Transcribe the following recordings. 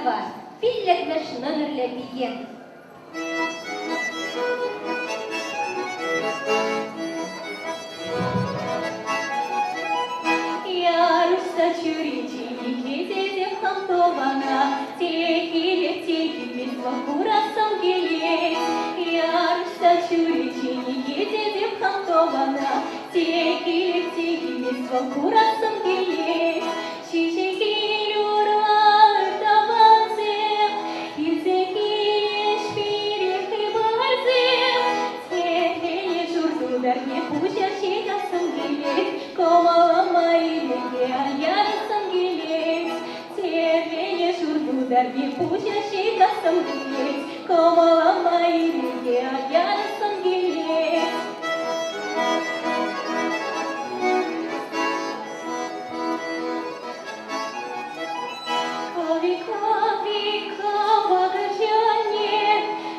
Иванова, пиллӗкмӗш номерлӗ пике. Ярса чӳречине кӗтетӗп хам тӑвана, Те килет, те килмест вӑл курассӑм килет. Ярса чӳречине кӗтетӗп хам тӑвана, Те килет, те килмест вӑл курассӑм килет. Ҫиҫӗ кил урлӑ тӑвансем, Илсе килӗҫ пире хыпарсем. Сехене шур тутарне пуҫа ҫыхассӑм килет, Кӑмӑлӑма илеке ярӑссӑм килет. Сехене шур тутарне пуҫа ҫыхассӑм килет, Кӑмӑлӑма илеке ярӑссӑм килет. Кӑви-кӑви кӑвакарчӑнне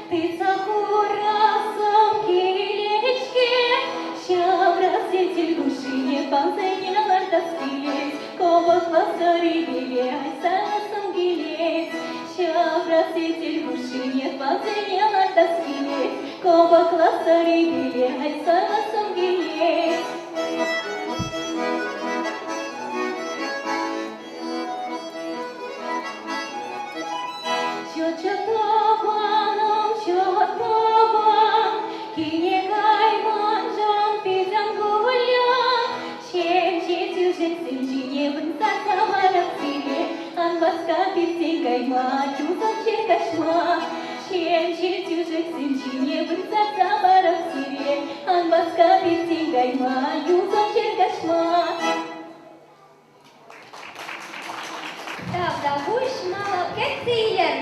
тытса хурасӑм килет-ҫке. Ҫаврасен тил хушшине пансене лартас килет, кӑвӑклӑ сӑрипеле айсассӑм килет. Ҫаврасен тил хушшине пансене лартас килет, кӑвӑклӑ сӑрипеле айсассӑм килет. Чӑ-чӑ тӑванӑм, чӑ тӑван, киле кайманшӑн пит ан кулян. Ҫемҫе тӳшексем ҫине выртса таварап сире, ан васка пиртен кайма, юсанчӗ каҫма. Ҫемҫе тӳшексем ҫине выртса таварап сире, ан васка пиртен кайма, юсанчӗ каҫма. Тавтапуҫ мала кӗтсе илер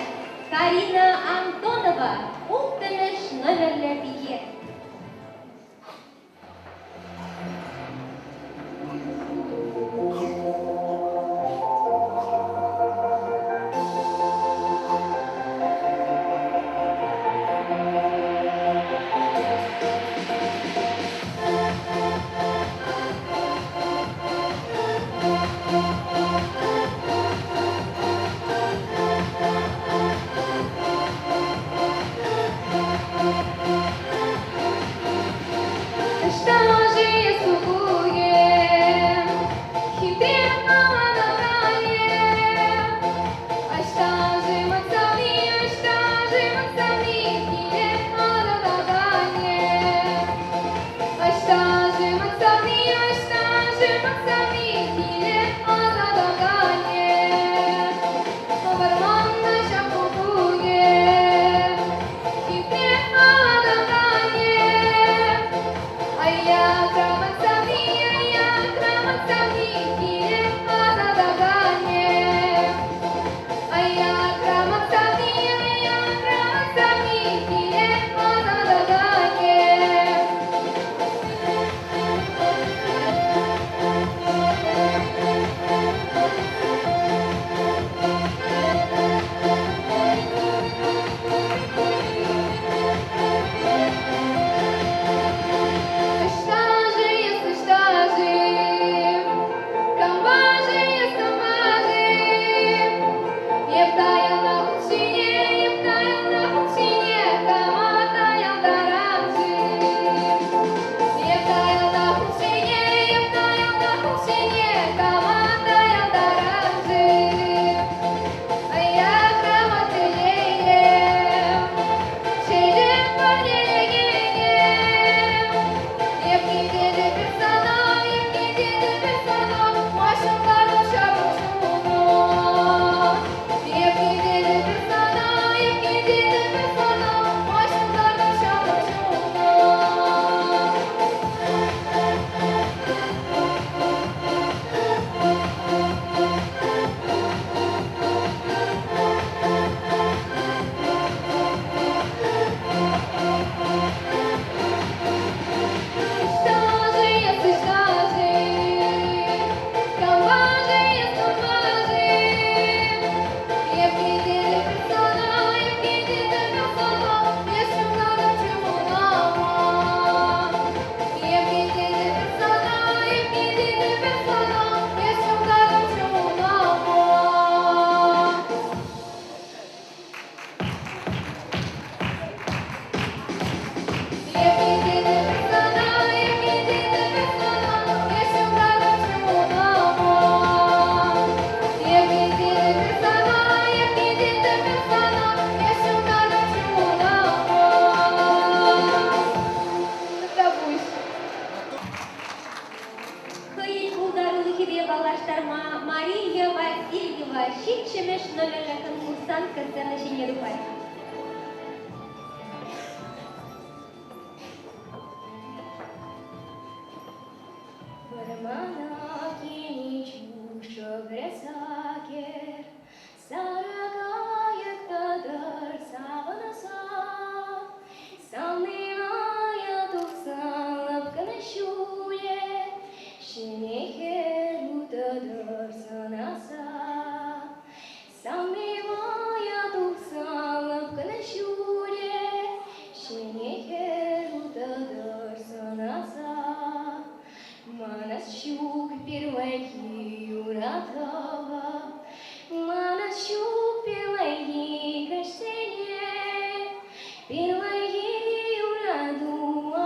Карина Антонова, улттӑмӗш номерлӗ пике. Васильева ҫиччӗмӗш номерлӗ конкурсантка сцена ҫине тухать. Вӑрмана кӗнӗ чух шӑхрӗ сакер, Сарӑ кайӑк тӑтӑр савӑнса. Савниная тухсан лӑпкӑн ҫулӗ Ҫӗнӗ хӗр утӑтӑр сӑнаса. Савниная тухсан лӑпкӑн ҫулӗ Ҫӗнӗ хӗр утӑтӑр сӑнаса. Манас ҫук пирвайхи юратӑва, Манас ҫук пирвайхи каҫсене, Пирвайхи юрату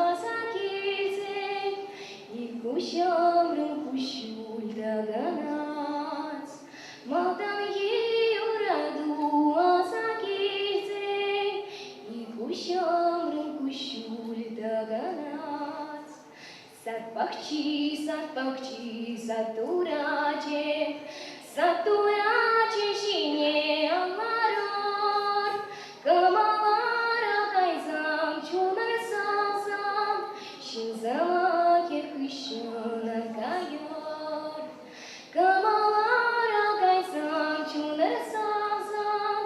аса килсен, Ик куҫӑмран куҫҫуль тӑкӑнать. Малтанхи юрату аса килсен, Ик куҫӑмран куҫҫуль тӑкӑнать. Сад пахчи, сад пахчи, сад турачӗ, сад турачӗ ҫине ан ларӑр. Кӑмӑлара кайсан, чунӑр савсан, ҫын сӑмахӗ хыҫҫӑн ан кайӑр. Кӑмӑлара кайсан, чунӑр савсан,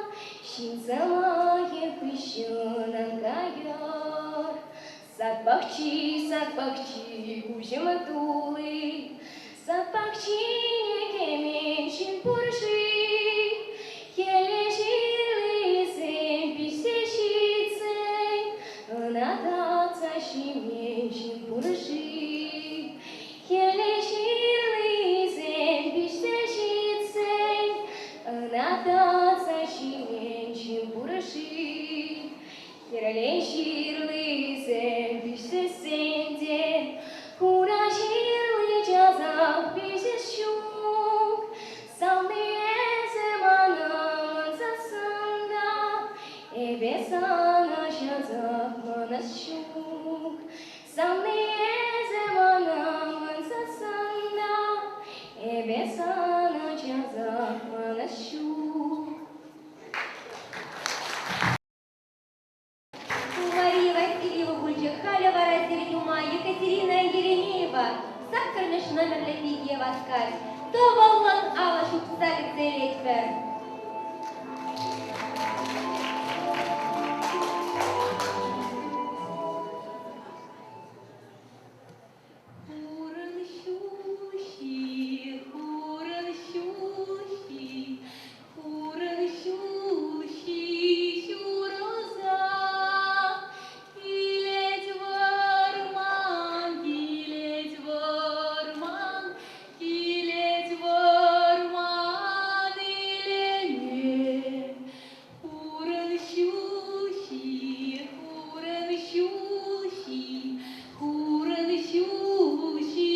ҫын сӑмахӗ хыҫҫӑн ан кайӑр. Сад пахчи, сад пахчи, куҫӑм тулли, Сад пахчине кӗмен ҫын пур-ши? Хӗлле ҫырлисем пиҫсе ҫитсен, Ӑна татса ҫимен ҫын пур-ши? Хӗлле ҫырлисем пиҫсе ҫитсен, Ӑна татса ҫимен ҫын пур-ши? Хӗрле ҫырлисем пиҫсессен те, хура ҫырли часах пиҫес ҫук. Савни эсӗ мана мансассӑн та, эпӗ сана часах манас ҫук. Савни эсӗ мана мансассӑн та, эпӗ сана часах манас ҫук. Мария Васильева пулчӗ. Халӗ вара сирӗн ума Екатерина Еремеева саккӑрмӗш номерлӗ пике васкать. Тӑвӑллӑн алӑ ҫупса кӗтсе илетпӗр. Хурӑн ҫулҫи, хурӑн ҫулҫи, хурӑн ҫулҫи ҫурӑлса килет вӑрман, килет вӑрман, килет вӑрман илеме. Хурӑн ҫулҫи, хурӑн ҫулҫи, хурӑн ҫулҫи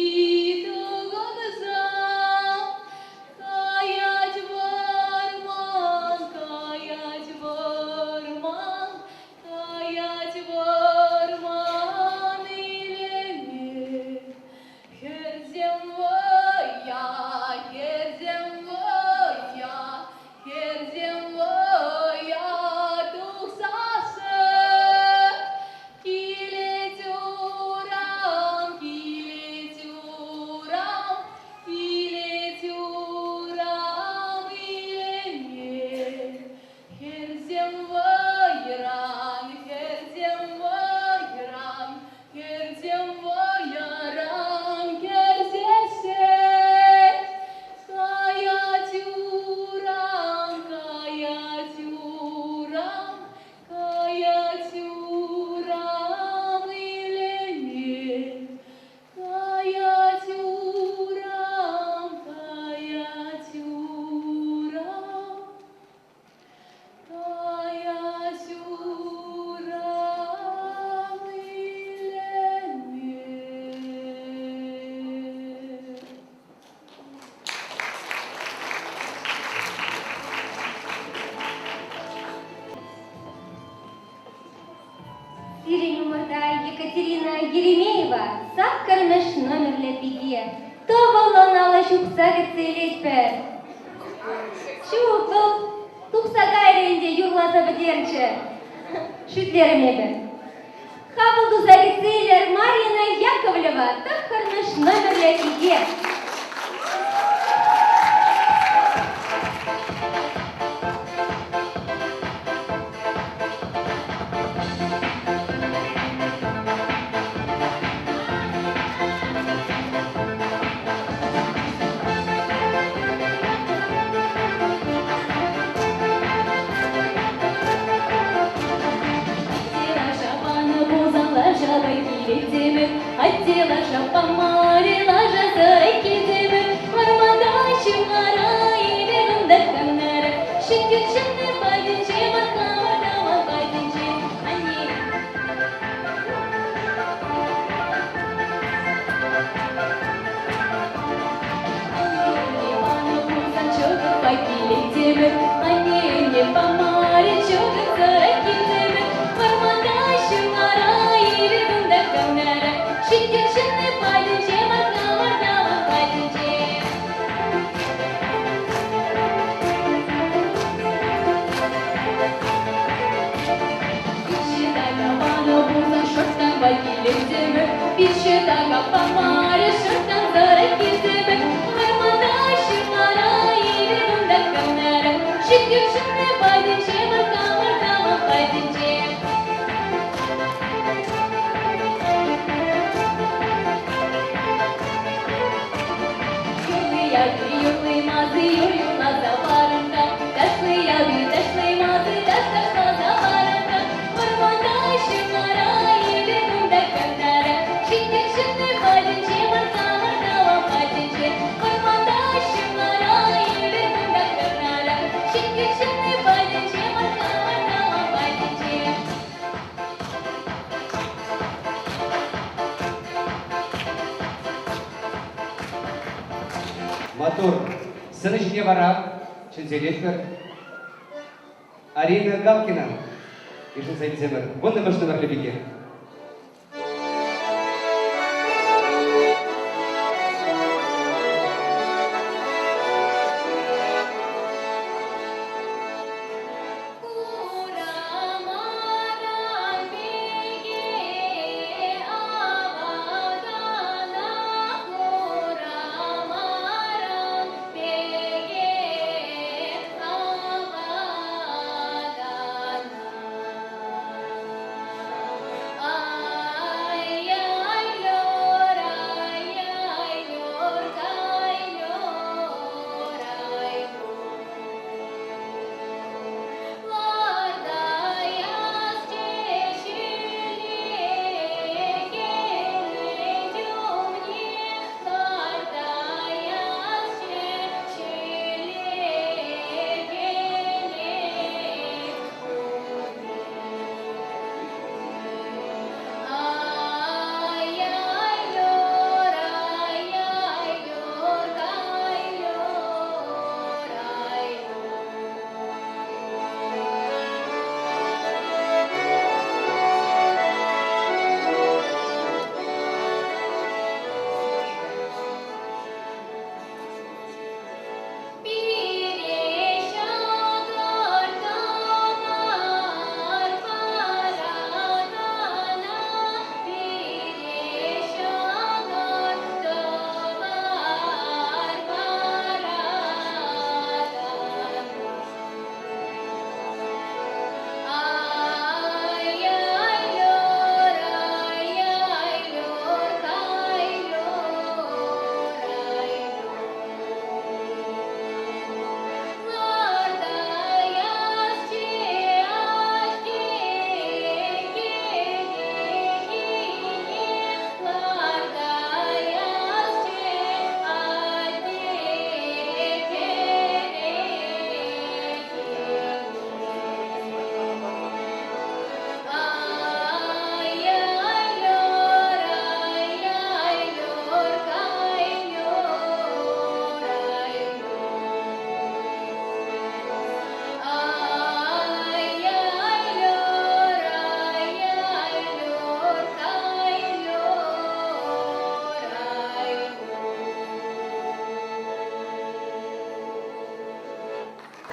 тӑкӑнса каять вӑрман, каять вӑрман, каять вӑрман илеме. Хӗрсем вӑя, хӗрсем вӑя, Хӗрсем вӑя тухсассӑн килет урам, килет урам, килет урам илеме. Хӗрсем вӑйран, хӗрсем вӑйран, хӗрсем вӑйран кӗрсессӗн Каять урам, каять урам, каять урам илеме. Каять урам, каять урам, каять урам илеме. Сирӗн умӑрта Екатерина Еремеева саккӑрмӗш номерлӗ пике. Тӑвӑллӑн алӑ ҫупса кӗтсе илетпӗр. Ҫук, вӑл тухса кайрӗ ӗнтӗ, юрласа пӗтерчӗ. Шӳтлерӗм эпӗ. Хапӑл туса кӗтсе илер Марина Яковлева, тӑххӑрмӗш номерлӗ пике. Атте лаша панӑ пулсан лашапа килеттӗмӗр, Атте лаша памарӗ, лашасӑр килтӗмӗр. Вӑрманта ҫывхара эпир кунта каннӑрах. Ҫӗнтӳн ҫынни патӗнче, мар хамӑр патӗнче. Анне. Анне панӑ пулсан чӑкӑтпа килеттӗмӗр. Анне памарӗ, чӑкӑтсӑр килтӗмӗр. Вӑрманта ҫырмара эпир кунта каннӑрах. Ҫиткен ҫынни патӗнче, мар хамӑр патӗнче. Пичче така панӑ пулсан шӑрттанпа килеттӗмӗр. Пичче така памарӗ, шӑрттансӑр килтӗмӗр. Вӑрманта ҫырмара эпир кунта каннӑрах. Ҫиткен ҫынни патӗнче, мар хамӑр патӗнче. Юрли-яки, юрли-мазы, юр юрласа парӑнта. Ташлы-яки, ташлы-мазы, таш ташласа парӑнта. Вӑрманта, ҫырмара, эпир кунта кантара. Ҫиткен ҫынни патӗнче, мар хамӑр патӗнче. Вӑрманта, ҫырмара, эпир кунта кантара. Ҫиткен ҫынни патӗнче, мар хамӑр патӗнче. Маттур. Сцена ҫине вара чӗнсе илетпӗр. Арина Галкина йышӑнса илсемӗр. Вуннӑмӗш номерлӗ пике. Хурамаран пике авалтанах хурамаран пике авалтанах.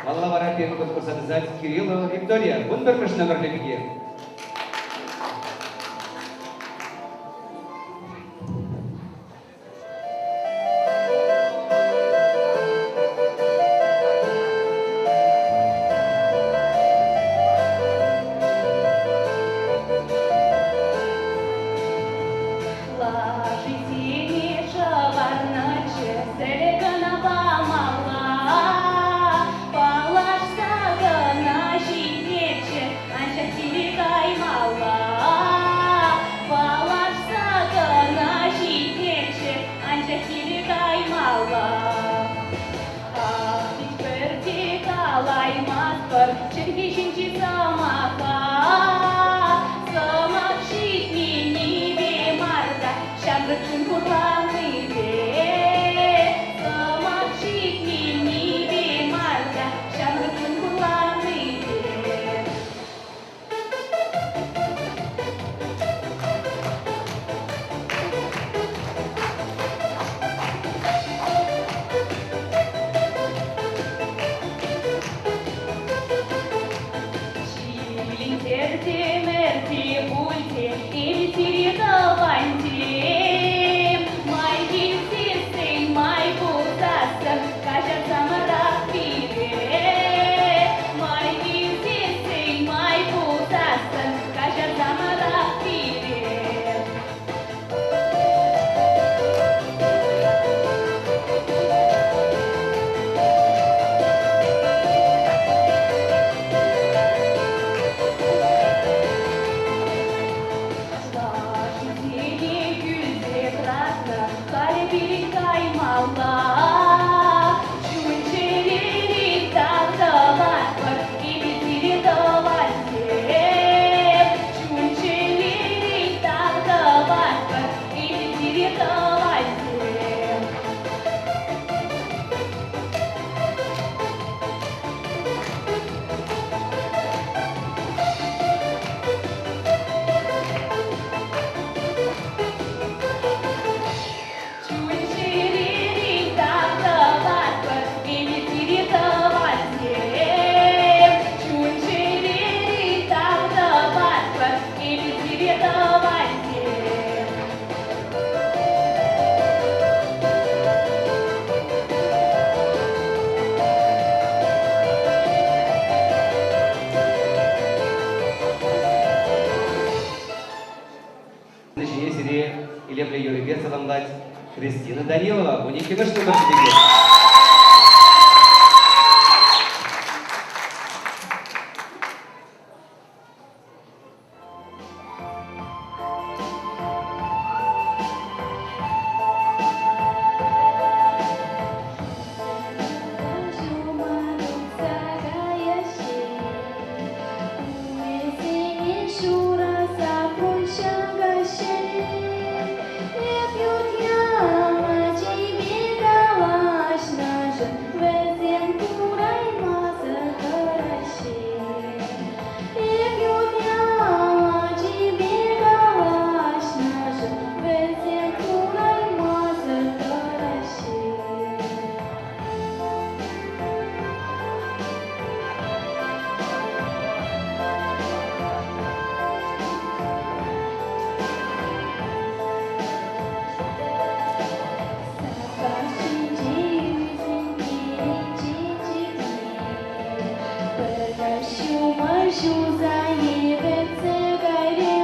Малалла вара пирӗн конкурса тӑсать Кириллова Виктория, 11-мӗш номерлӗ пике. Лашисене шӑварнӑччӗ, сӗлӗ кӑна памалла. Паллашса кӑна ҫитнӗччӗ, анчах киле каймалла. Паллашса кӑна ҫитнӗччӗ, анчах киле каймалла. Ах, пит пӗрте калаймастпӑр чӗлхе ҫинчи сӑмаха. Сӑмах ҫитменнипе мар та, ҫамрӑк чун хурланнипе. Сӑмах ҫитменнипе мар та, ҫамрӑк чун хурланнипе. Ҫиллентерте-мӗрте пуль те, эпир тӑвансем. Май килсессӗн, май пулсассӑн, каҫарсамӑрах пире. Май килсессӗн, май пулсассӑн, каҫарсамӑрах пире. Лашисене кӳлсе тӑратнӑ, халӗ пирӗн каймалла. Чун-чӗререн тав тӑватпӑр, эпир сире тӑвансем. Чун-чӗререн тав тӑватпӑр, эпир сире тӑвансем. Чун-чӗререн тав тӑватпӑр, эпир сире тӑвансем. Чун-чӗререн тав тӑватпӑр, эпир сире тӑвансем. Ҫине сире илемлӗ юрӑпе саламлать Кристина Данилова, 12-мӗш номер пике. Ҫураса пуҫа каҫҫи, эп ют яла чипе калаҫнӑшӑн вӗсем кураймасӑр тӑраҫҫӗ. Эп ют яла чипе калаҫнӑшӑн вӗсем кураймасӑр тӑраҫҫӗ. Сапа ҫинче ӳсен чечекне пӗр ҫумӑр ҫуса йӗпетсе кайрӗ.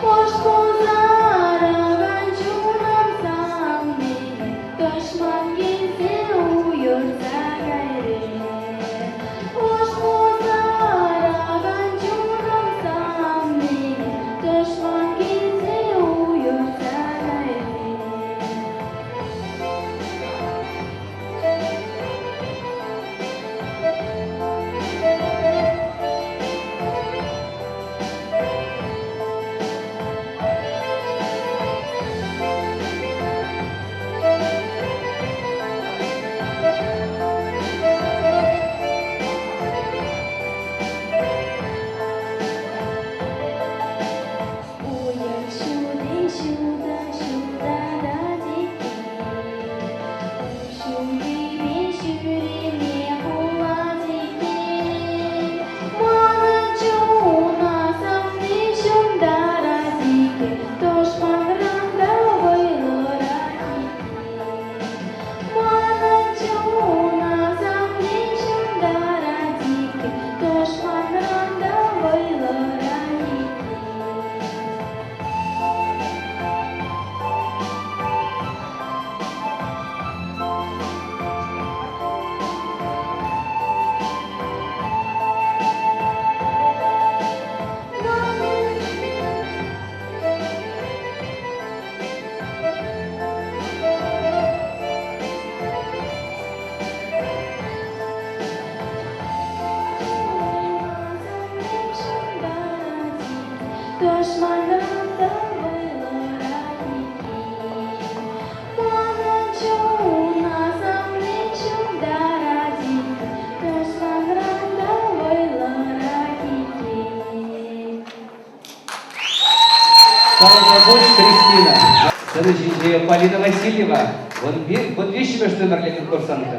Пуш пусаракан чунӑм савнине тӑшман килсе уйӑрса кайрӗ. Пуш пусаракан чунӑм савнине тӑшман килсе уйӑрса кайрӗ. Сарӑкапуҫ Кристина. Сцена ҫинче Полина Васильева, 13-мӗш номерлӗ конкурсантка.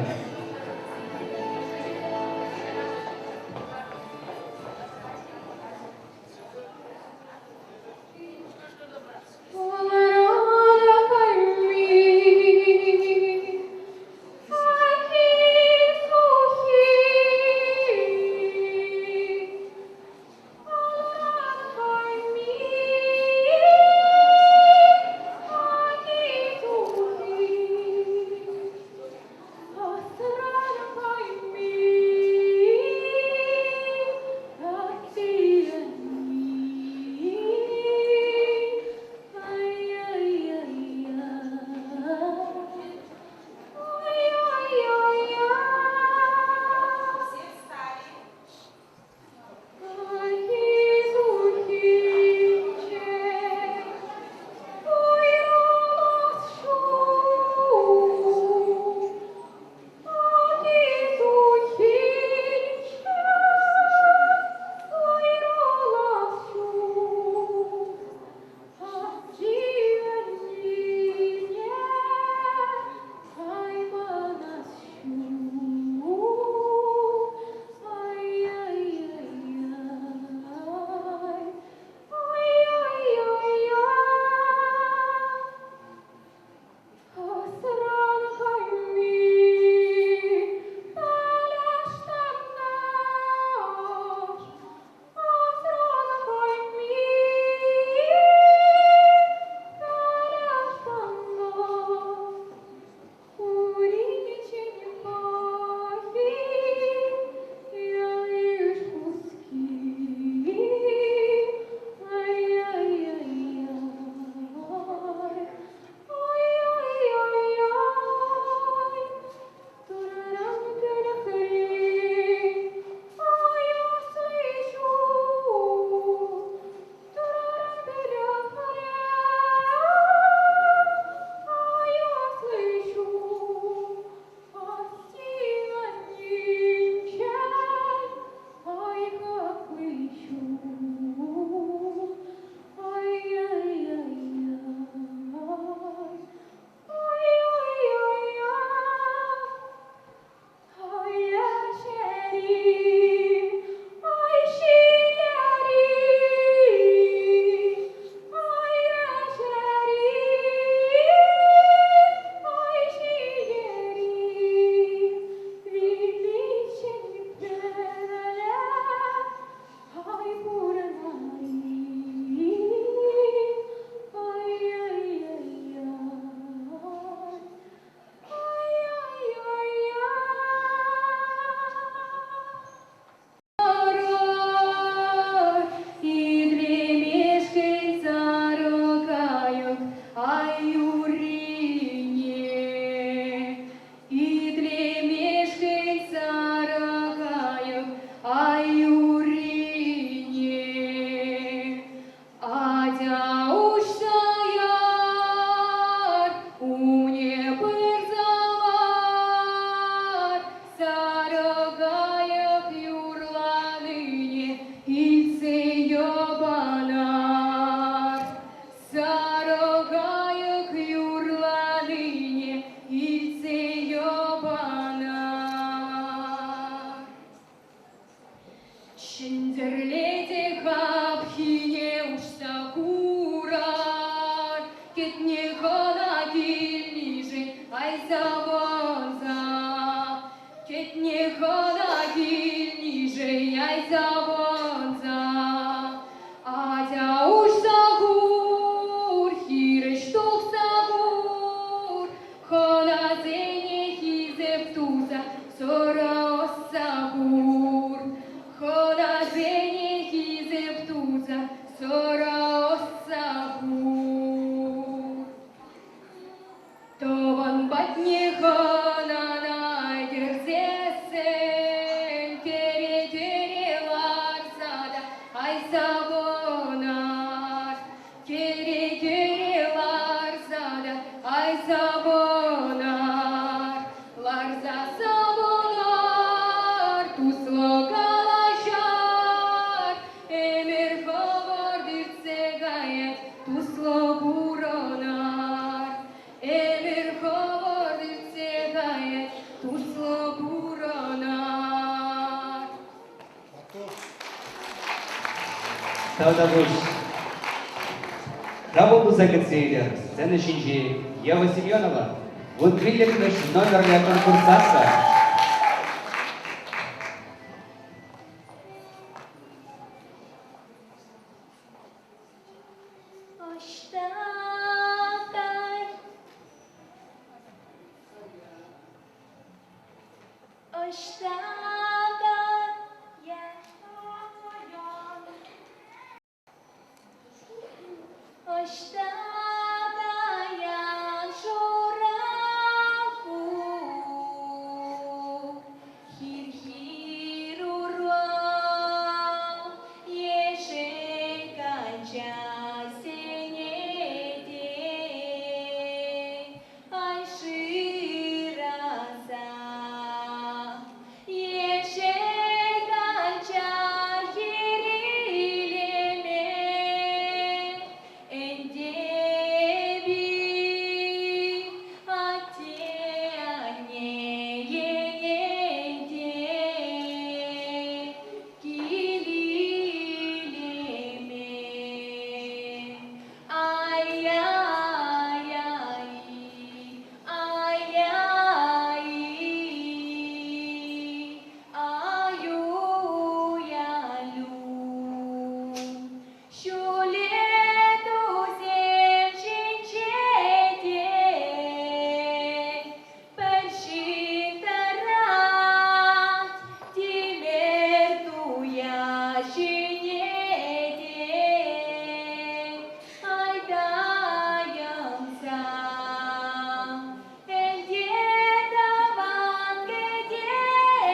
Тӑван патне хӑнана кӗрсессӗн. Тавтапуҫ. Хапӑл туса кӗтсе илер сцена ҫинчи Ева Семенова, 15-мӗш номерлӗ конкурсантка. Ӑҫта кай? Ӑҫта кая? Ӑҫта каян шура ку? Хир-хир ура, ешӗл качасене те ай шыраса. Ешӗл кача хирилеме Энтепи атте-анне енете килилеме. Ай-яй-яй, ай-яй, аю-ялю. Ҫӳле тусем ҫинче те пӗр ҫын тӑрать, тимӗр туя ҫине те айта янса. Ӗнтӗ тӑван кӗтет,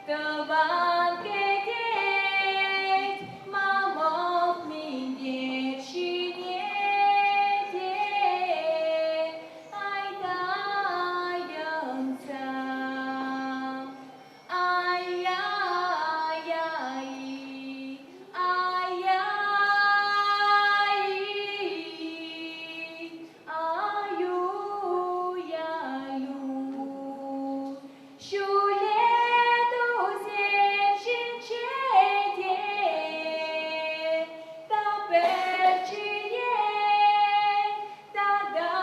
тӑван кӗтет, мамӑк минтер ҫине те айта янса. Ай-яй-яй, ай-яй, аю-яю. Ҫӳле тусем ҫинче те та пӗрчине тата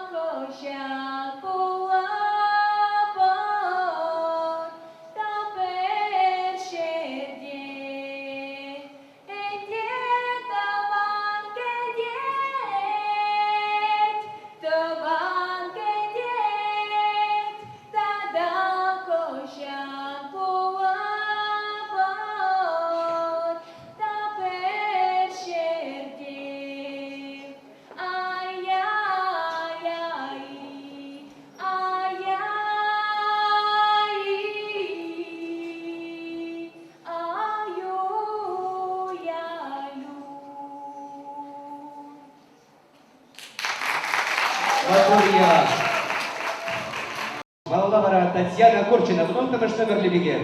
хӑҫан пулӑпӑр та пӗр ҫӗрте. Ӗнтӗ тӑван кӗтет, тӑван кӗтет, тата хӑҫан пулӑпӑр та пӗр ҫӗрте. Ай-яй-яй, ай-яй, аю-ялю. Латурья. Малалла вара Татьяна Корчина, 16-мӗш номерлӗ пике.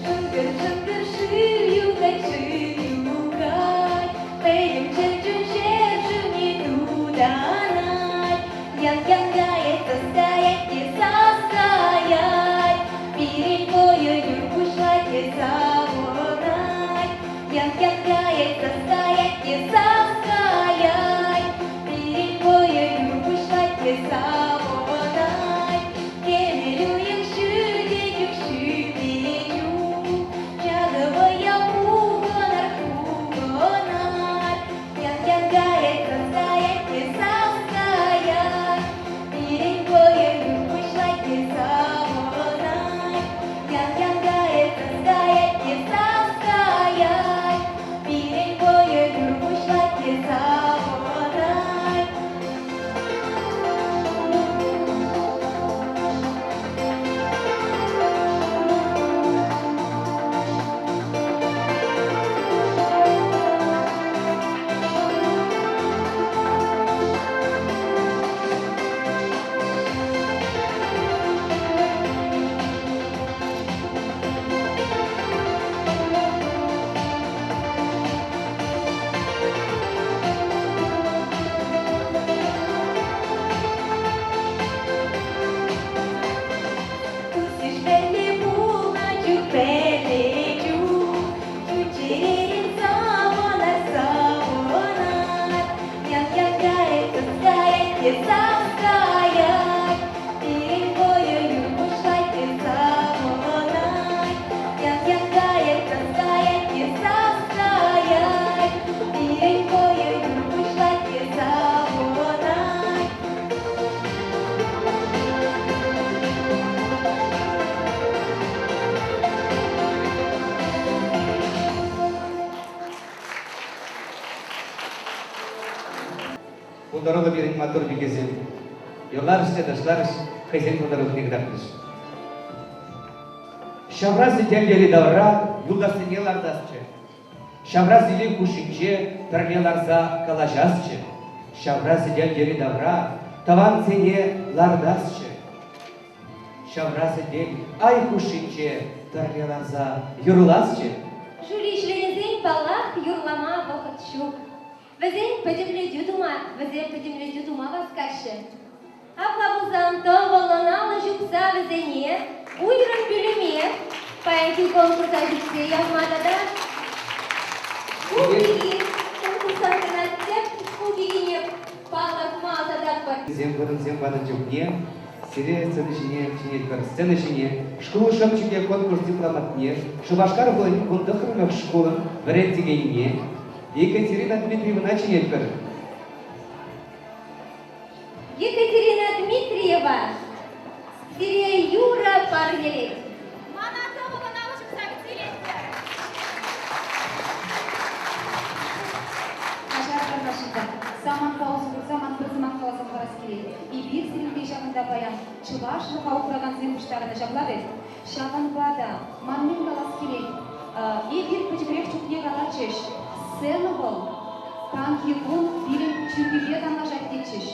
Шӑнкӑр-шӑнкӑр шыв юхать, шыв юхать, пӗтӗм чӗрчун ҫӗршывне Пултаруллӑ пирӗн маттур пикесем. Юрларӗҫ те ташларӗҫ, хӑйсен пултарулӑхне кӑтартрӗҫ. Ҫавра сӗтел йӗри-тавра юлташсене лартасчӗ. Ҫавра сӗтел хушшинче пӗрле ларса калаҫасчӗ. Ҫавра сӗтел йӗри-тавра тӑвансене лартасчӗ. Ҫавра сӗтел ай хушшинче пӗрле ларса юрласчӗ. Жюри членӗсен, паллах, юрлама вӑхӑт ҫук. Вӗсен пӗтӗмлетӳ тума, вӗсем пӗтӗмлетӳ тума васкаҫҫӗ. Апла пулсан тӑвӑллӑн алӑ ҫупса вӗсене уйрӑм пӳлӗме паянхи конкурса сӳтсе явма тата шкул пики конкурсантӑна тӗп шкул пикине палӑртма ӑсататпӑр. Вӗсем вырӑнсем панӑ чухне сире сцена ҫине чӗнетпӗр. Сцена ҫине шкул шӑпчӑкӗ конкурс дипломатне Шупашкар хулин вунтӑххӑрмӗш шкулӑн вӗрентекенне Екатерина Дмитриевна чӗнетпӗр. Екатерина Дмитриева сире юрӑ парнелет. Мана тӑвӑлӑн алӑ ҫупса кӗтсе илетпӗр. Каҫар Карнашенко, самантпа усӑ курса ман пӗр сӑмах каласа хӑварас килет. Эпир сирӗнпе ҫакӑнта паян чӑвашлӑха упракансем пуҫтарӑннӑ ҫапла вӗт? Ҫавӑнпа та ман мӗн калас килет, эпир пӗчӗкрех чухне калатчӗҫ, сцена вӑл паянхи кун пирӗн чиркӳпе танлашать тетчӗҫ.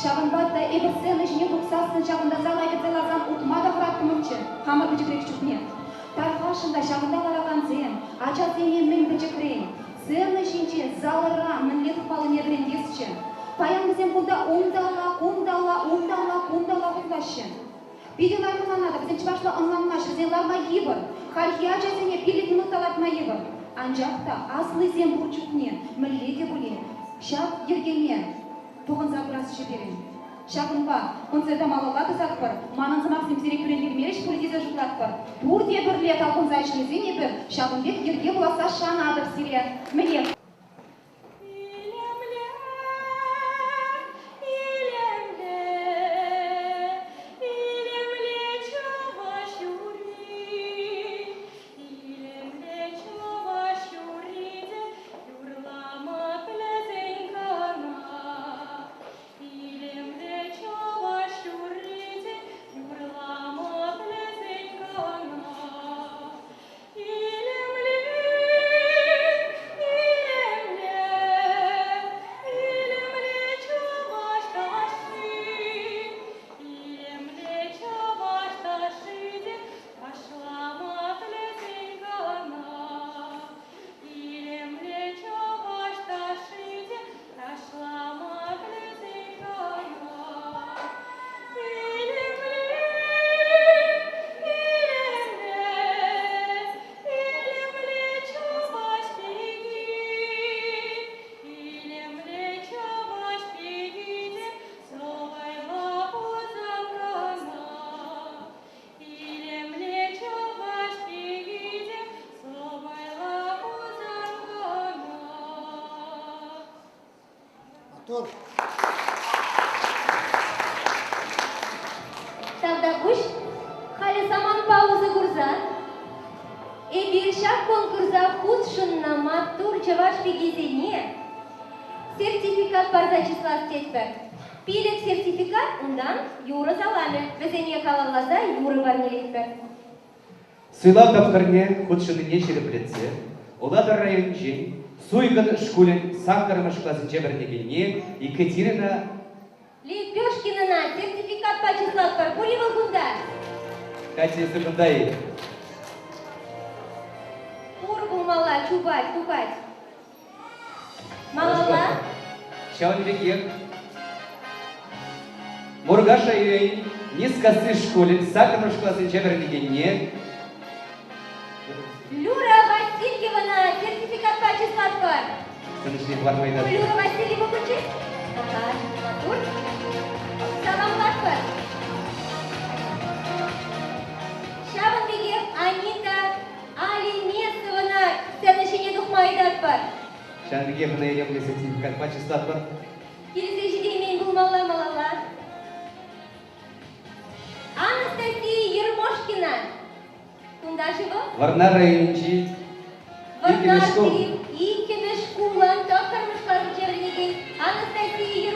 Ҫавӑнпа та эпир сцена ҫине тухсассӑн ҫавӑнта зала кӗрсе ларсан утма та хӑраттӑмӑрччӗ хамӑр пӗчӗкрех чухне. Тархасшӑн та ҫавӑнта ларакансем ачасене мӗн пӗчӗкрен сцена ҫинче залра мӗнле тухмаллине вӗрентесчӗ. Паян вӗсем кунта унталла, кунталла, унталла, кунталла хутлаҫҫӗ. Питӗ лайӑх ӑнланатӑп, вӗсем чӑвашла ӑнланмаҫҫӗ, вӗсен ларма йывӑр. Хальхи ачасене пилӗк минут та лартма йывӑр. Анчах та аслисем пур чухне мӗнле те пулин ҫак йӗркене пӑхӑнса пырасчӗ пирӗн. Ҫакӑнпа концерта малалла тӑсатпӑр. Манӑн сӑмахсем сире кӳрентермерӗҫ пуль тесе шутлатпӑр. Пурте пӗрле талпӑнса ӗҫлесен эпир ҫакӑн пек йӗрке пуласса шанатӑп сире. Мӗнех? Илемлӗ, илемлӗ, илемлӗ чӑваш юрри, илемлӗ чӑваш юрри те юрлама пӗлсен кӑна. Илемлӗ чӑваш юрри те юрлама пӗлсен кӑна. Илемлӗ, илемлӗ, илемлӗ чӑваш ташши, илемлӗ чӑваш ташши те ташлама пӗлсен кӑна. Илемлӗ чӑваш ташши те ташлама пӗлсен кӑна. Илемлӗ, илемлӗ, илемлӗ чӑваш пики, илемлӗ чӑваш пики те сӑвайла пулсан кӑна. Илемлӗ чӑваш пики те сӑвайла пулсан кӑна. Маттур. Тавтапуҫ. Халӗ самантпа усӑ курса эпир ҫак конкурса хутшӑннӑ маттур чӑваш пикисене сертификат парса чыслас тетпӗр. Пилӗк сертификат унтан юрӑ саламӗ. Вӗсене халалласа юрӑ парнелетпӗр. Суйлав тапхӑрне хутшӑннине ҫирӗплетсе Улатӑр районӗнчен Суйкӑн шкулӗн саккӑрмӗш класӗнче вӗренекенне Екатерина Лепешкинӑна сертификатпа чыслатпӑр. Пур-и вӑл кунта? Катя, эсӗ кунта-и? Пур пулмалла, чупать, тухать. Малалла. Ҫавӑн пекех Муркаш районӗн Нискасси шкулӗн саккӑрмӗш класӗнче вӗренекенне Люра Васильевӑна сертификатпа чыслатпӑр. Сцена ҫине хӑварма ыйтатпӑр. Люра Васильева пулчӗ. Ага, маттур. Саламлатпӑр. Ҫавӑн пекех Анита Алимесовӑна сцена ҫине тухма ыйтатпӑр. Ҫавӑн пекех ӑна илемлӗ сертификатпа чыслатпӑр. Килсе ҫитеймен пулмалла малалла. Анастасия Ермошкина. Кунта-ши вӑл? Вӑрнар районӗнчи иккӗмӗш шкул. Вӑрнарти иккӗмӗш шкулӑн тӑххӑрмӗш класӗнче вӗренекен Анастасия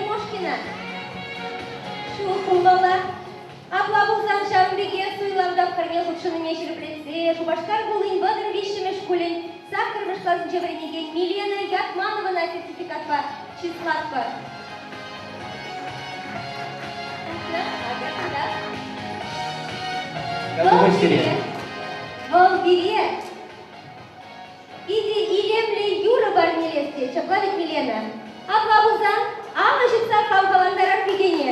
тапхӑрне хутшӑннине ҫирӗплетсе Шупашкар хулин 33-мӗш шкулӗн саккӑрмӗш класӗнче вӗренекен Милена Ятмановӑна сертификатпа чыслатпӑр. Вӑл пире питӗ илемлӗ юрӑ парнелес тет, ҫапла вӗт, Милена? Апла пулсан, алӑ ҫупса хавхалантарар пикене.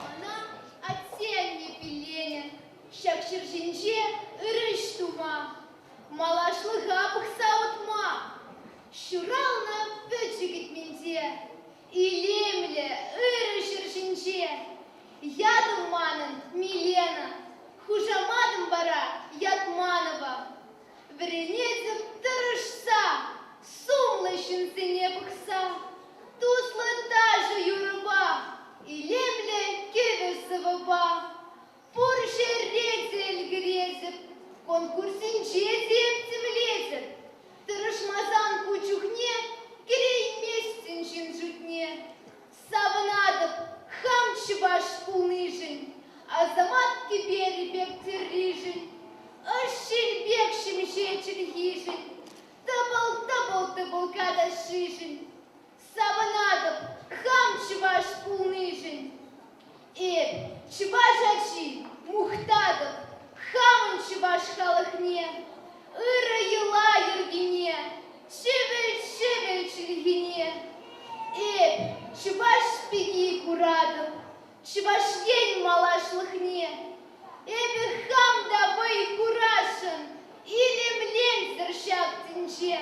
Мана атте-анне пилленӗ ҫак ҫӗр ҫинче ыр ӗҫ тума, малашлӑха пӑхса утма. Ҫуралнӑ пӗчӗк Этменте, илемлӗ, ырӑ ҫӗр ҫинче. Ятӑм манӑн Милена, хушаматӑм вара Ятманова. Вӗренетӗп тӑрӑшса, сумлӑ ҫынсене пӑхса, туслӑ ташӑ-юрӑпа, илемлӗ кӗвӗ-сӑвӑпа. Пур ҫӗре те ӗлкӗретӗп, конкурссенче те эп тимлетӗп. Тӑрӑшмасан ку чухне кӗрейместӗн ҫын шутне. Савӑнатӑп хам чӑваш пулнишӗн, Асамат кӗперӗ пек тӗрришӗн, ӑш ҫил пек ҫемҫе чӗлхишӗн, тӑпӑл-тӑпӑл тӑпӑлка ташшишӗн. Савӑнатӑп хам чӑваш пулнишӗн. Эп, чӑваш ачи, мухтатӑп хамӑн чӑваш халӑхне, ырӑ йӑла-йӗркине, чӗвӗл-чӗвӗл чӗлхине. Эп, чӑваш пики куратӑп Чӑваш Ен малашлӑхне. Эпӗ хам та вӑй хурасшӑн илемленсӗр ҫак тӗнче.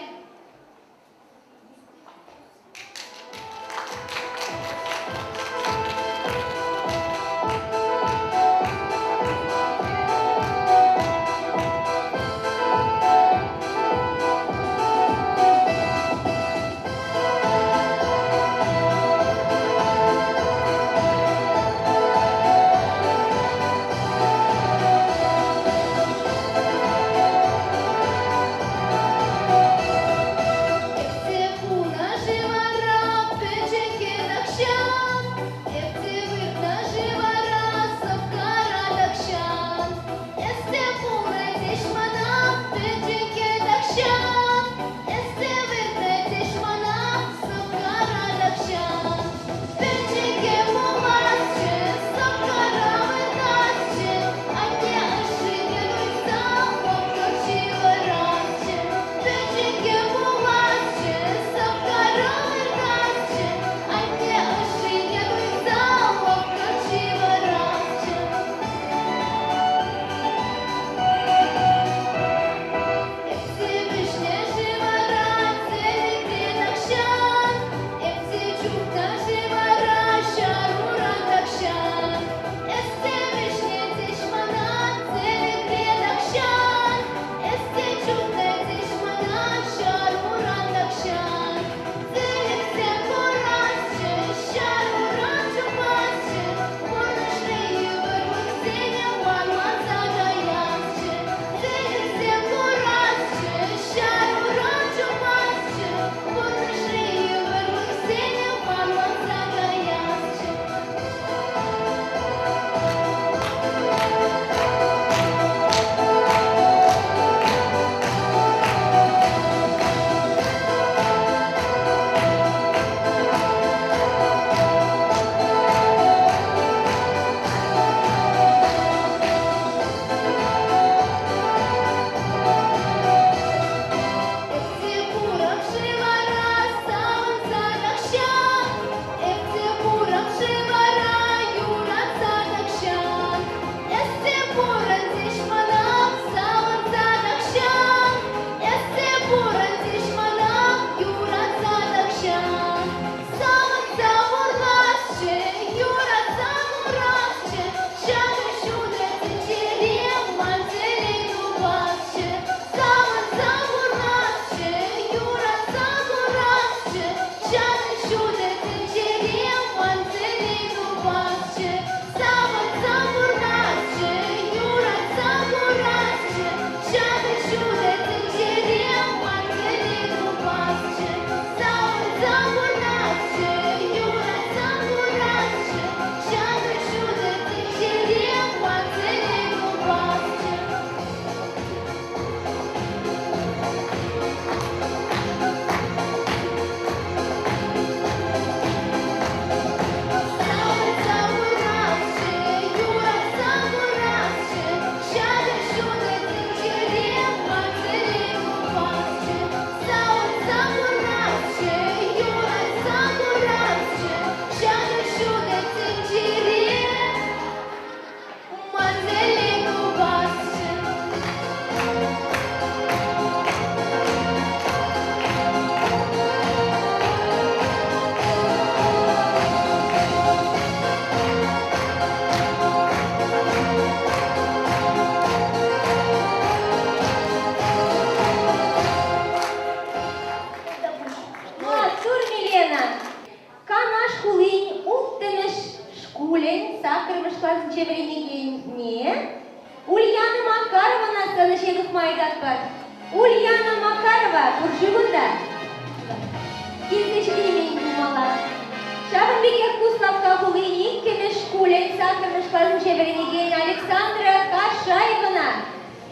саккӑрмӗш класӗнче вӗренекен Александра Кашаевӑна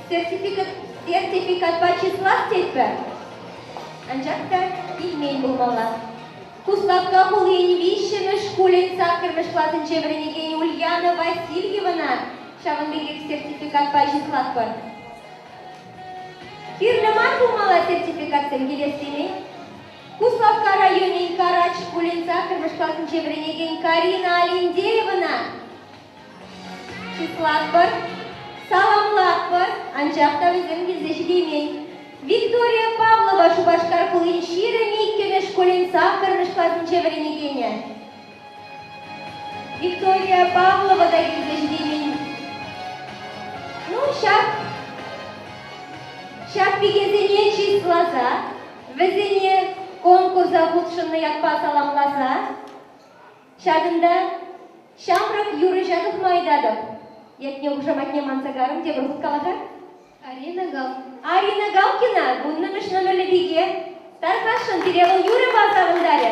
сертификатпа чыслас тетпӗр. Анчах та илмен пулмалла. Куславкка хулин виҫҫӗмӗш шкулӗн саккӑрмӗш класӗнче вӗренекен Ульяна Васильевӑна ҫавӑн пекех сертификатпа чыслатпӑр. Кирлӗ мар пулмалла сертификатсем килес темен. Куславкка районӗн Карач шкулӗн саккӑрмӗш класӗнче вӗренекен Карина Алендеевӑна чыслатпӑр, саламлатпӑр, анчах та вӗсем килсе ҫитеймен. Виктория Павлова Шупашкар хулин 22-мӗш шкулӗн саккӑрмӗш класӗнче вӗренекенӗ. Виктория Павлова та килсе ҫитеймен. Ну, ҫак ҫак пикесене чысласа, вӗсене конкурса хутшӑннӑ ятпа саламласа ҫакӑнта ҫамрӑк юрӑҫа тухма ыйтатӑп. Ятне хушаматне манса карӑм тепӗр хут кала-ха. Арина Галкина. Арина Галкина, вуннӑмӗш номерлӗ пике. Тархасшӑн, пире вӑл юрӑпа савӑнтарӗ.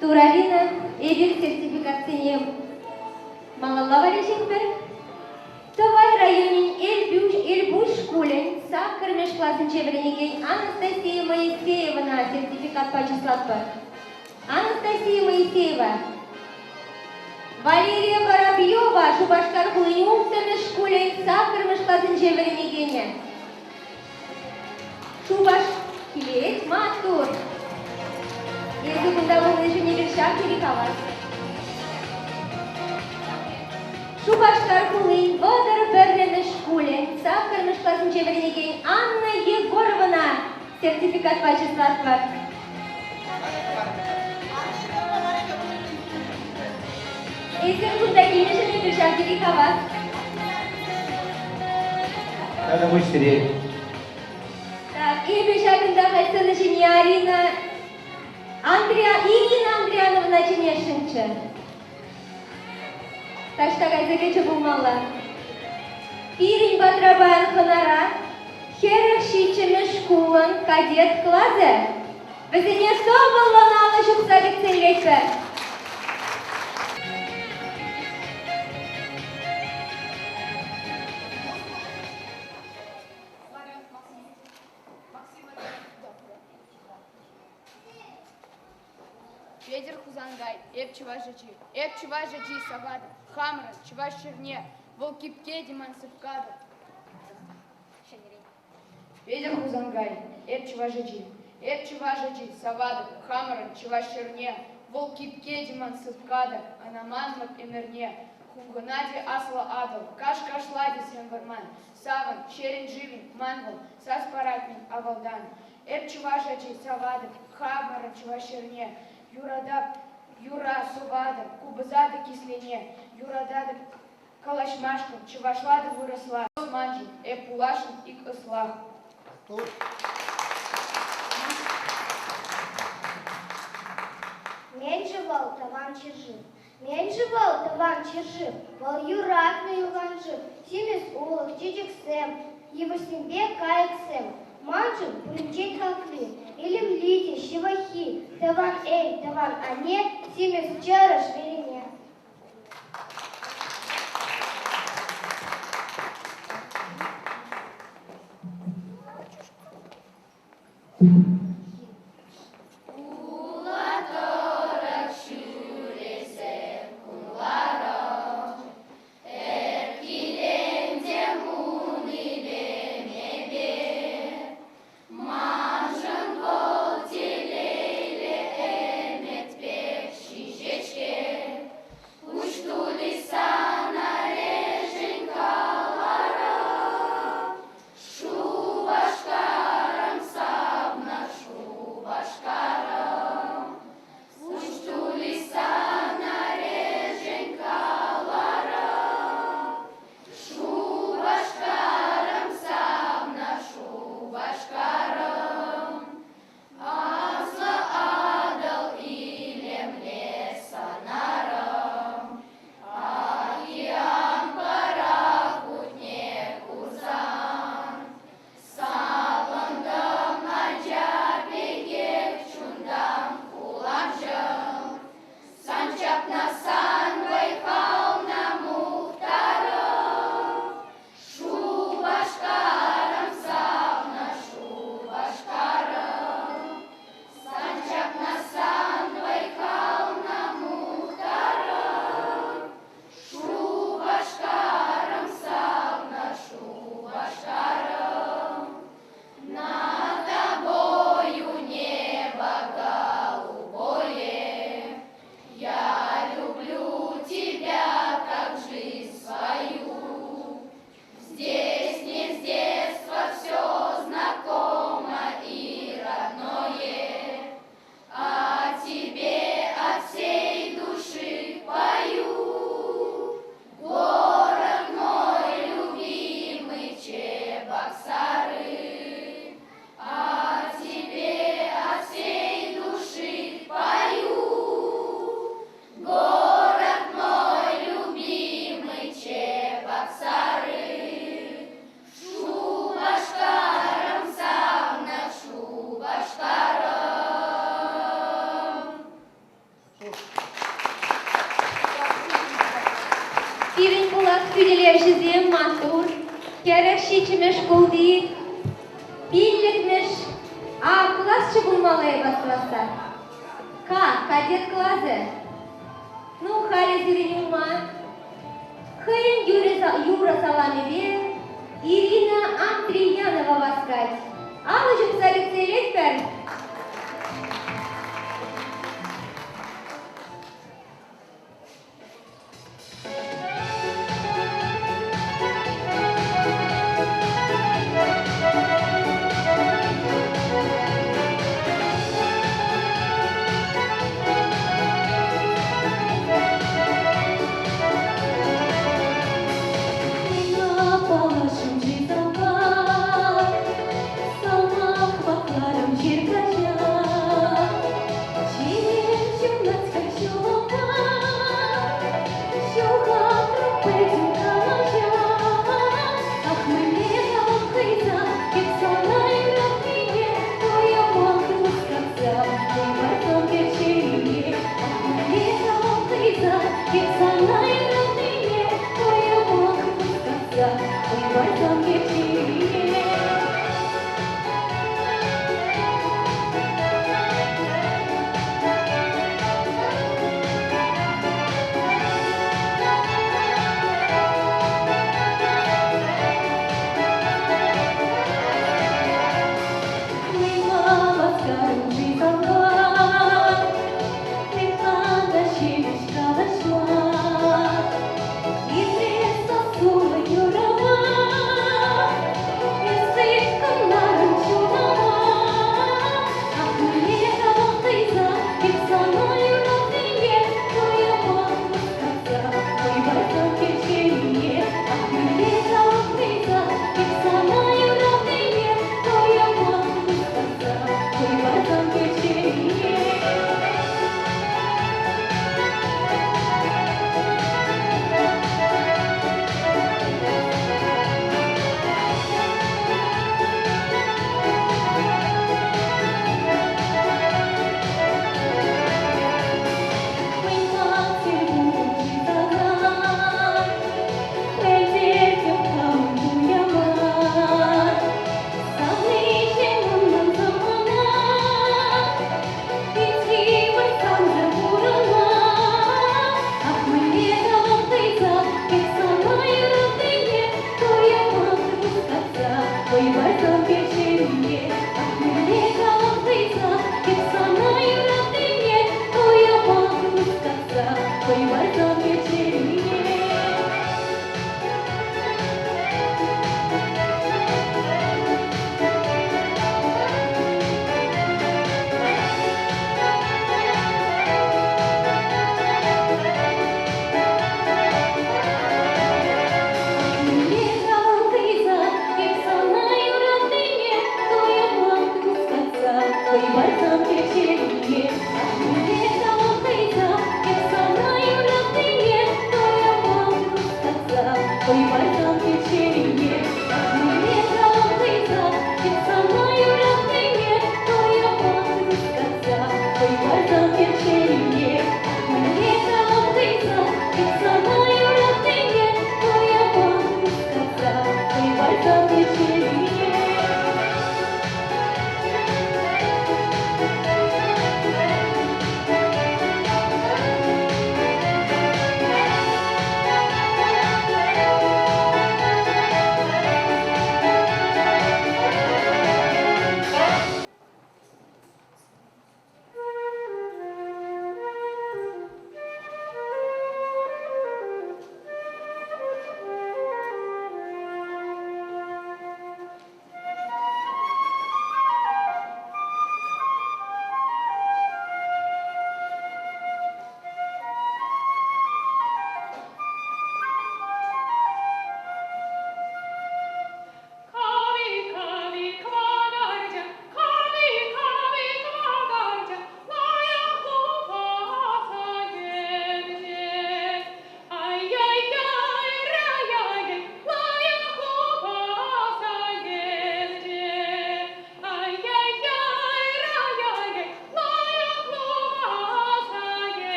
Туралина, эпир сертификатсене малалла валеҫетпӗр. Тӑвай районӗн Элпуҫ шкулӗн саккӑрмӗш класӗнче вӗренекен Анастасия Моисеевӑна сертификатпа чыслатпӑр. Анастасия Моисеева, Валерия Воробьева Шупашкар хулин улттӑмӗш шкулӗн саккӑрмӗш класӗнче вӗренекенӗ. Шупаш килет, маттур. Эсӗ кунта пулнишӗн эпир ҫав тери хавас. Шупашкар хулин 31-мӗш шкулӗн саккӑрмӗш класӗнче вӗренекен Анна Егоровӑна сертификатпа чыслатпӑр. Эсир кунта килнӗшӗн эпир ҫав тери хавас. Тата пуҫ сире. Так, эпӗ ҫакӑнта халь сцена ҫине Арина. Андриа, Ирина Андриановна чӗнесшӗнччӗ. Таҫта кайса кӗчӗ пулмалла. Пирӗн патра паян хӑнара 47-мӗш шкулӑн кадет класӗ. Вӗсене тӑвӑллӑн алӑ ҫупса кӗтсе илетпӗр. Петӗр Хусанкай, эп чӑваш ачи, эп чӑваш ачи саватӑп, хамӑрӑн чӑваш ҫӗрне, вӑл кипке те ман сыпкатӑп. Петӗр Хусанкай, эп чӑваш ачи, эп чӑваш ачи саватӑп, хамӑрӑн чӑваш ҫӗрне, вӑл кипке те ман сыпкатӑп, ӑна манмӑп ӗмӗрне. Хумханать аслӑ Атӑл, каш-кашлать сӗм вӑрман, савӑн, ҫерӗн-шывӗн, ман вӑл, сас парать-мӗн авалтан. Эп чӑваш ачи, саватӑп, хамӑрӑн чӑваш ҫӗрне, юратап, юра сӑватӑп, купӑса та кислене, юрататӑп калаҫмашкӑн, чӑвашла та вырӑсла. Маншӑн, эп пуласшӑн ик ӑслах. Мӗншӗн вӑл тӑван ҫӗршыв? Мӗншӗн вӑл тӑван ҫӗршыв? Вӑл юратнӑ юханшыв, симӗс улӑх, чечексем, йывӑҫсемпе кайӑксем. Маншӑн пуринчен хакли, илемли те ҫывӑххи, тӑван эл, тӑван анне, симӗс чӑрӑш вӗрене. Пирӗн пулас хӳтӗлевҫӗсем маттур. 47-мӗш шкулти пиллӗкмӗш А класчӗ пулмалла эп астӑвасса. К кадет класӗ. Ну, халӗ сирӗн ума хӑйӗн юрӑ саламӗпе Ирина Андриянова васкать. Алӑ ҫупса кӗтсе илетпӗр. Палашӑм чи салмак, салмак вакларӑм ҫырка. Хӑй парсан кӗччине.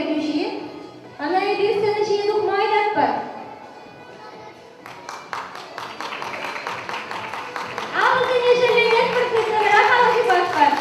ертӳҫи. Ӑна эпир сцена ҫине тухма ыйтатпӑр. Алӑсене шеллеместпӗр, хыснӑрах алӑ ҫупатпӑр.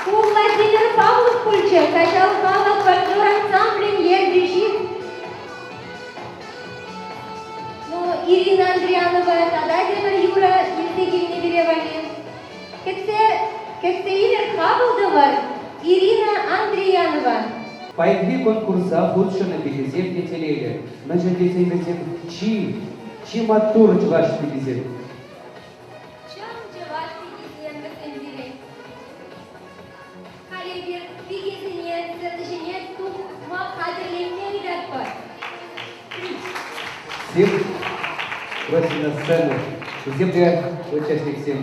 Ку Владимир Павлов пулчӗ, Каҫал халӑх фольклор ансамблӗн ертӳҫи. Ну, Ирина Андрианова тата тепӗр юрӑ илсе килнӗ пире валли. Кӗтсе, кӗтсе илӗр хапӑл тӑвӑр, Ирина Андрианова. Паянхи конкурса хутшӑннӑ пикесем те телейлӗ, мӗншӗн тесен вӗсем чи, чи маттур чӑваш пикисем. Чӑн чӑваш пикисем вӗсем пирӗн. Халь эпир пикесене сцена ҫине тухма хатӗрленме ыйтатпӑр. Всех просим на сцену. Вӗсем те участниксем.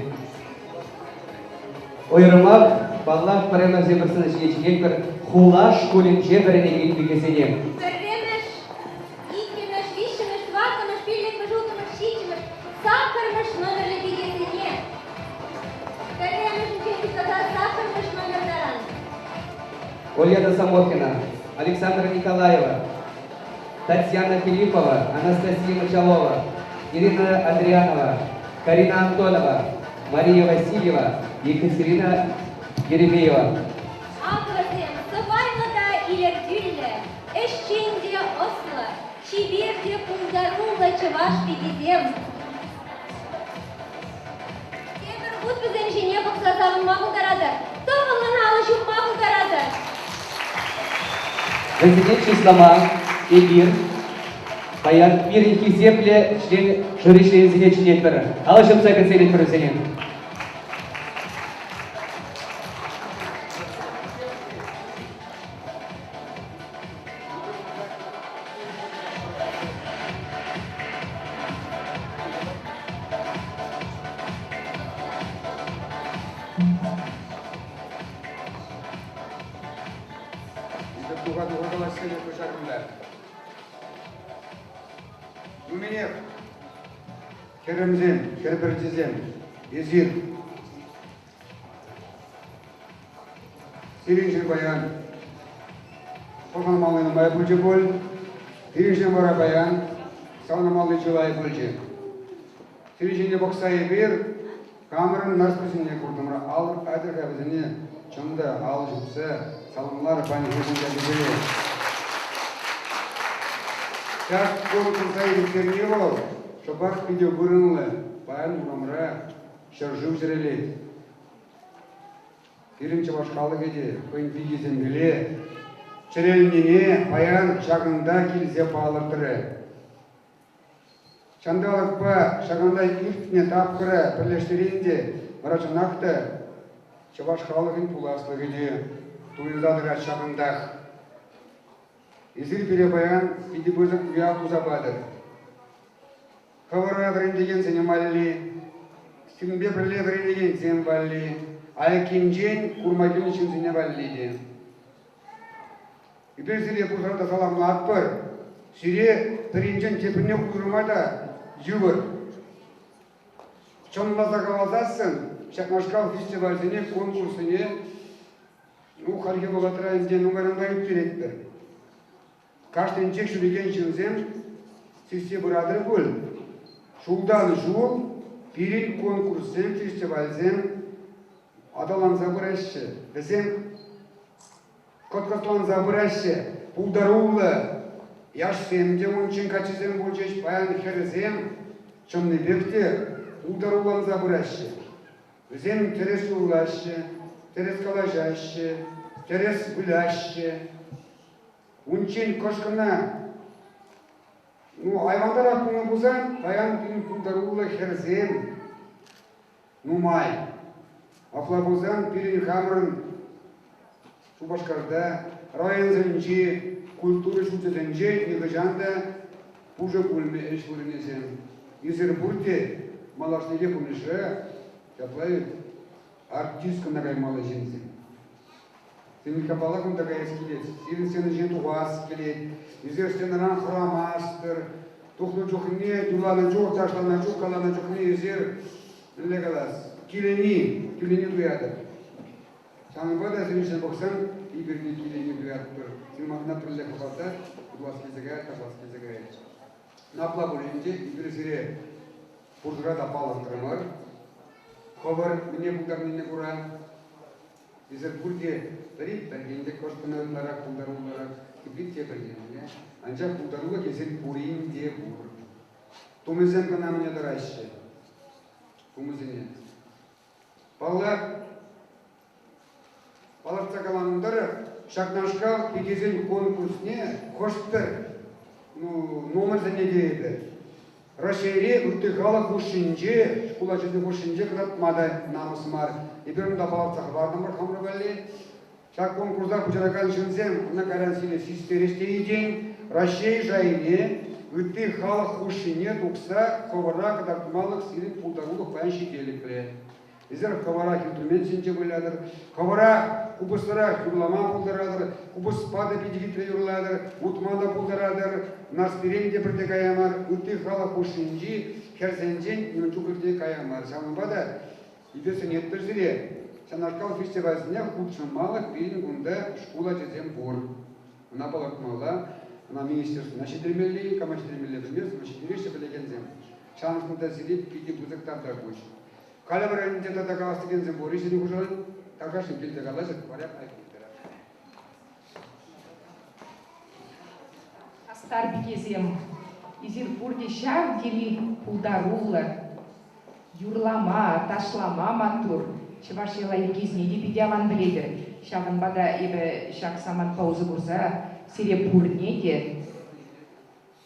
Уйрӑмах, паллах, пӗрремӗшсем пӗр сцена ҫине чӗнетпӗр хула шкулӗнче вӗренекен пикесене. Пӗрремӗш, иккӗмӗш, виҫҫӗмӗш, тӑваттӑмӗш, пиллӗкмӗш, улттӑмӗш, ҫиччӗмӗш, саккӑрмӗш номерлӗ пикесене. Пӗрремӗшӗнчен пуҫласа саккӑрмӗш номер таран. Ольяна Самохина, Александра Николаева, Татьяна Филиппова, Анастасия Мочалова, Ирина Андрианова, Карина Антонова, Мария Васильева, Екатерина Еремеева. Акӑ вӗсем сӑпайлӑ та илӗртӳллӗ, ӗҫчен те ӑслӑ, чипер те пултаруллӑ чӑваш пикисем. Тепӗр хут вӗсем ҫине пӑхса савӑнма пултаратӑр, тӑвӑллӑн алӑ ҫупма пултаратӑр. Вӗсене чыслама эпир паян пирӗн хисеплӗ член жюри членӗсене чӗнетпӗр. Алӑ ҫупса кӗтсе илетпӗр вӗсене. Туха-туха калаҫсене пуҫарнӑ. Нуминех, хӗрӗмсем, хӗр пӗрчисем, эсир Сирӗншӗн паян Пӑлханмалли нумай пулчӗ пуль. Пирӗншӗн вара паян савӑнмалли чылай пулчӗ. Сирӗн ҫине пӑхса эпир хамӑрӑн нарсписене куртӑмӑр. Ал атьӑр-ха вӗсене чӑн та алӑ ҫупса саламлар паянхи кун ячӗпе. Ҫак конкурса ирттерни вӑл шӑпах питӗ вырӑнлӑ. Паян урамра ҫӗршыв чӗрӗлет. Пирӗн чӑваш халӑхӗ те хӑйӗн пикисемпеле чӗрелнине паян ҫакӑнта килсе палӑртрӗ. Ҫанталӑкпа ҫакӑнта иртнӗ тапхӑра пӗрлештерен те вара чӑнах та чӑваш халӑхӗн пуласлӑхӗ те туйӑнса тӑрать ҫакӑнтах. Эсир пире паян питӗ пысӑк уяв туса патӑр. Хӑвӑра вӗрентекенсене валли, сирӗнпе пӗрле вӗренекенсем валли, айккинчен курма килнӗ ҫынсене валли те. Эпир сире пурсӑра та саламлатпӑр. Сире пӗринчен теприне уйӑрма та йывӑр. Чӑнласа каласассӑн, ҫакнашкал фестивальсене, конкурссене ну, хальхи вӑхӑтра ӗнтӗ нумайранпа ирттеретпӗр. Кашнинчех ҫӳрекен ҫынсем сиссе пыратӑр пуль. Ҫултан ҫул пирӗн конкурссем, фестивальсем аталанса пыраҫҫӗ. Вӗсем кӑткӑсланса пыраҫҫӗ. Пултаруллӑ яшсем те унччен каччӑсем пулчӗҫ, паян хӗрсем чӑннипех те пултарулланса пыраҫҫӗ. Вӗсем тӗрӗс юрлаҫҫӗ, тӗрӗс калаҫаҫҫӗ, тӗрӗс выляҫҫӗ. Унччен кӑшкӑна ну, айвантарах пулнӑ пулсан, паян пирӗн пултаруллӑ хӗрсем нумай. Апла пулсан пирӗн хамӑрӑн Шупашкарта, районсенчи культура ҫурчӗсенче нихӑҫан та пушӑ пулмӗ ӗҫ вырӑнӗсем. Эсир пурте малашнехи пурнӑҫра ҫапла артист кӑна каймалли ҫынсем. Сирӗн капала кунта каяс килет, сирӗн сцена ҫине тухас килет, эсир сценӑран хӑрамастӑр. Тухнӑ чухне, юрланӑ чух, ташланӑ чух, каланӑ чухне эсир, мӗнле калас, килени, килени туятӑр. Ҫавӑнпа та сирӗн пӑхсан эпир те килени туятпӑр. Сирӗн малтана пӗрле хӑпарса юрлас килсе каять, ташлас килсе каять. Апла пулин те эпир сире пурсӑра та палӑртрӑмӑр. Хӑвӑр мӗне пултарнине кура Эсир пурте пӗри пӗр кӑшт кӑна ытларах пултаруллӑрах, тепри тепӗр енне. Анчах пултарулӑх эсир пурин те пур. Тумӗсем кӑна мӗне тӑраҫҫӗ? Тумӗсене. Паллах, палӑртса каланӑ тӑрӑх, ҫакнашкал пикесен конкурсне хӑш-пӗр ну, номерсене те эпӗ Раҫҫейре ытти халӑх хушшинче, шкул ачисен хушшинче кӑтартма та намӑс мар. Эпир унта палӑртса хӑвартӑмӑр хамӑр валли. Ҫак конкурса пуҫаракан ҫынсем ӑна кайран сире систерӗҫ теекен Раҫҫей шайне ытти халӑх хушшине тухса хӑвӑра кӑтартмалӑх сирӗн пултарулӑх паян ҫителӗклӗ. Эсир хӑвӑрах инструментсенче вылятӑр, хӑвӑрах купӑсрах юрлама пултаратӑр, купӑспа та питӗ хитре юрлатӑр, утма та пултаратӑр, Нарспирен те пӗрте кая мар, ытти халӑх хушшинчи хӗрсенчен нимӗн чухлӗ те кая мар. Ҫавӑнпа та эпир сӗнетпӗр сире, ҫавнашкал фестивальсене хутшӑнмалӑх пирӗн кунта шкул ачисем пур. Ӑна палӑртмалла, ӑна министерствӑна ҫитермелле, кама ҫитермелле пӗлмест, ӑна ҫитереҫҫӗ пӗлекенсем. Ҫавӑншӑн та сире питӗ пысӑк тавтапуҫ. Халӗ вара ӗнтӗ тата калас текенсем пур-и ҫӗнӗ хушӑран? Тархасшӑн килсе калаҫӑр, варя айккинтерех. Хастар пикесем, эсир пурте ҫав тери пултаруллӑ. Юрлама, ташлама маттур. Чӑваш йӑла-йӗркисене те питӗ аван пӗлетӗр. Ҫавӑнпа та эпӗ ҫак самантпа усӑ курса сире пурне те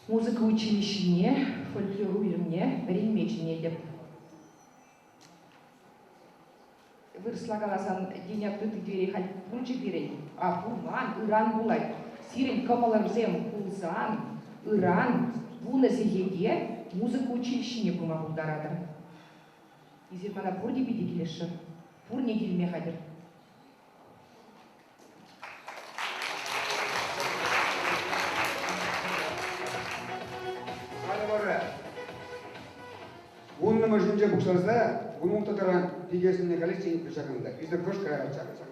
Музыка училищине, фольклор уйрӑмне вӗренме чӗнетӗп. Вырӑсла каласан, День открытых дверей халь пулчӗ пирӗн, а пулман, ыран пулать. Сирӗн кӑмӑлӑрсем пулсан, ыран 10 сехете музыка училищине пыма пултаратӑр. Эсир мана пурте питӗ килӗшрӗр. Пурне килме хатӗр. Халӗ вара вуннӑмӗшӗнче пуҫласа 16 таран пикесене каличчен ҫакӑнта. Ӳсӗр кӑшт каярах ҫакӑнта.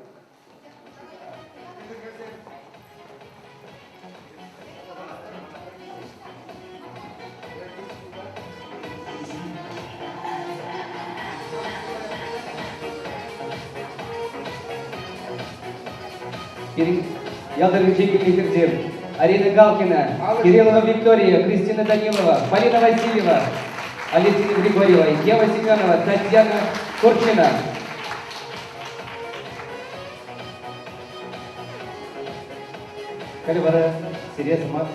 Пирӗн ял тӑрӑхӗнче килнӗ хӗрсем Арина Галкина, Кириллова Виктория, Кристина Данилова, Полина Васильева, Алевтина Григорьева, Ева Семенова, Татьяна Корчина. Халӗ вара сире сӑмах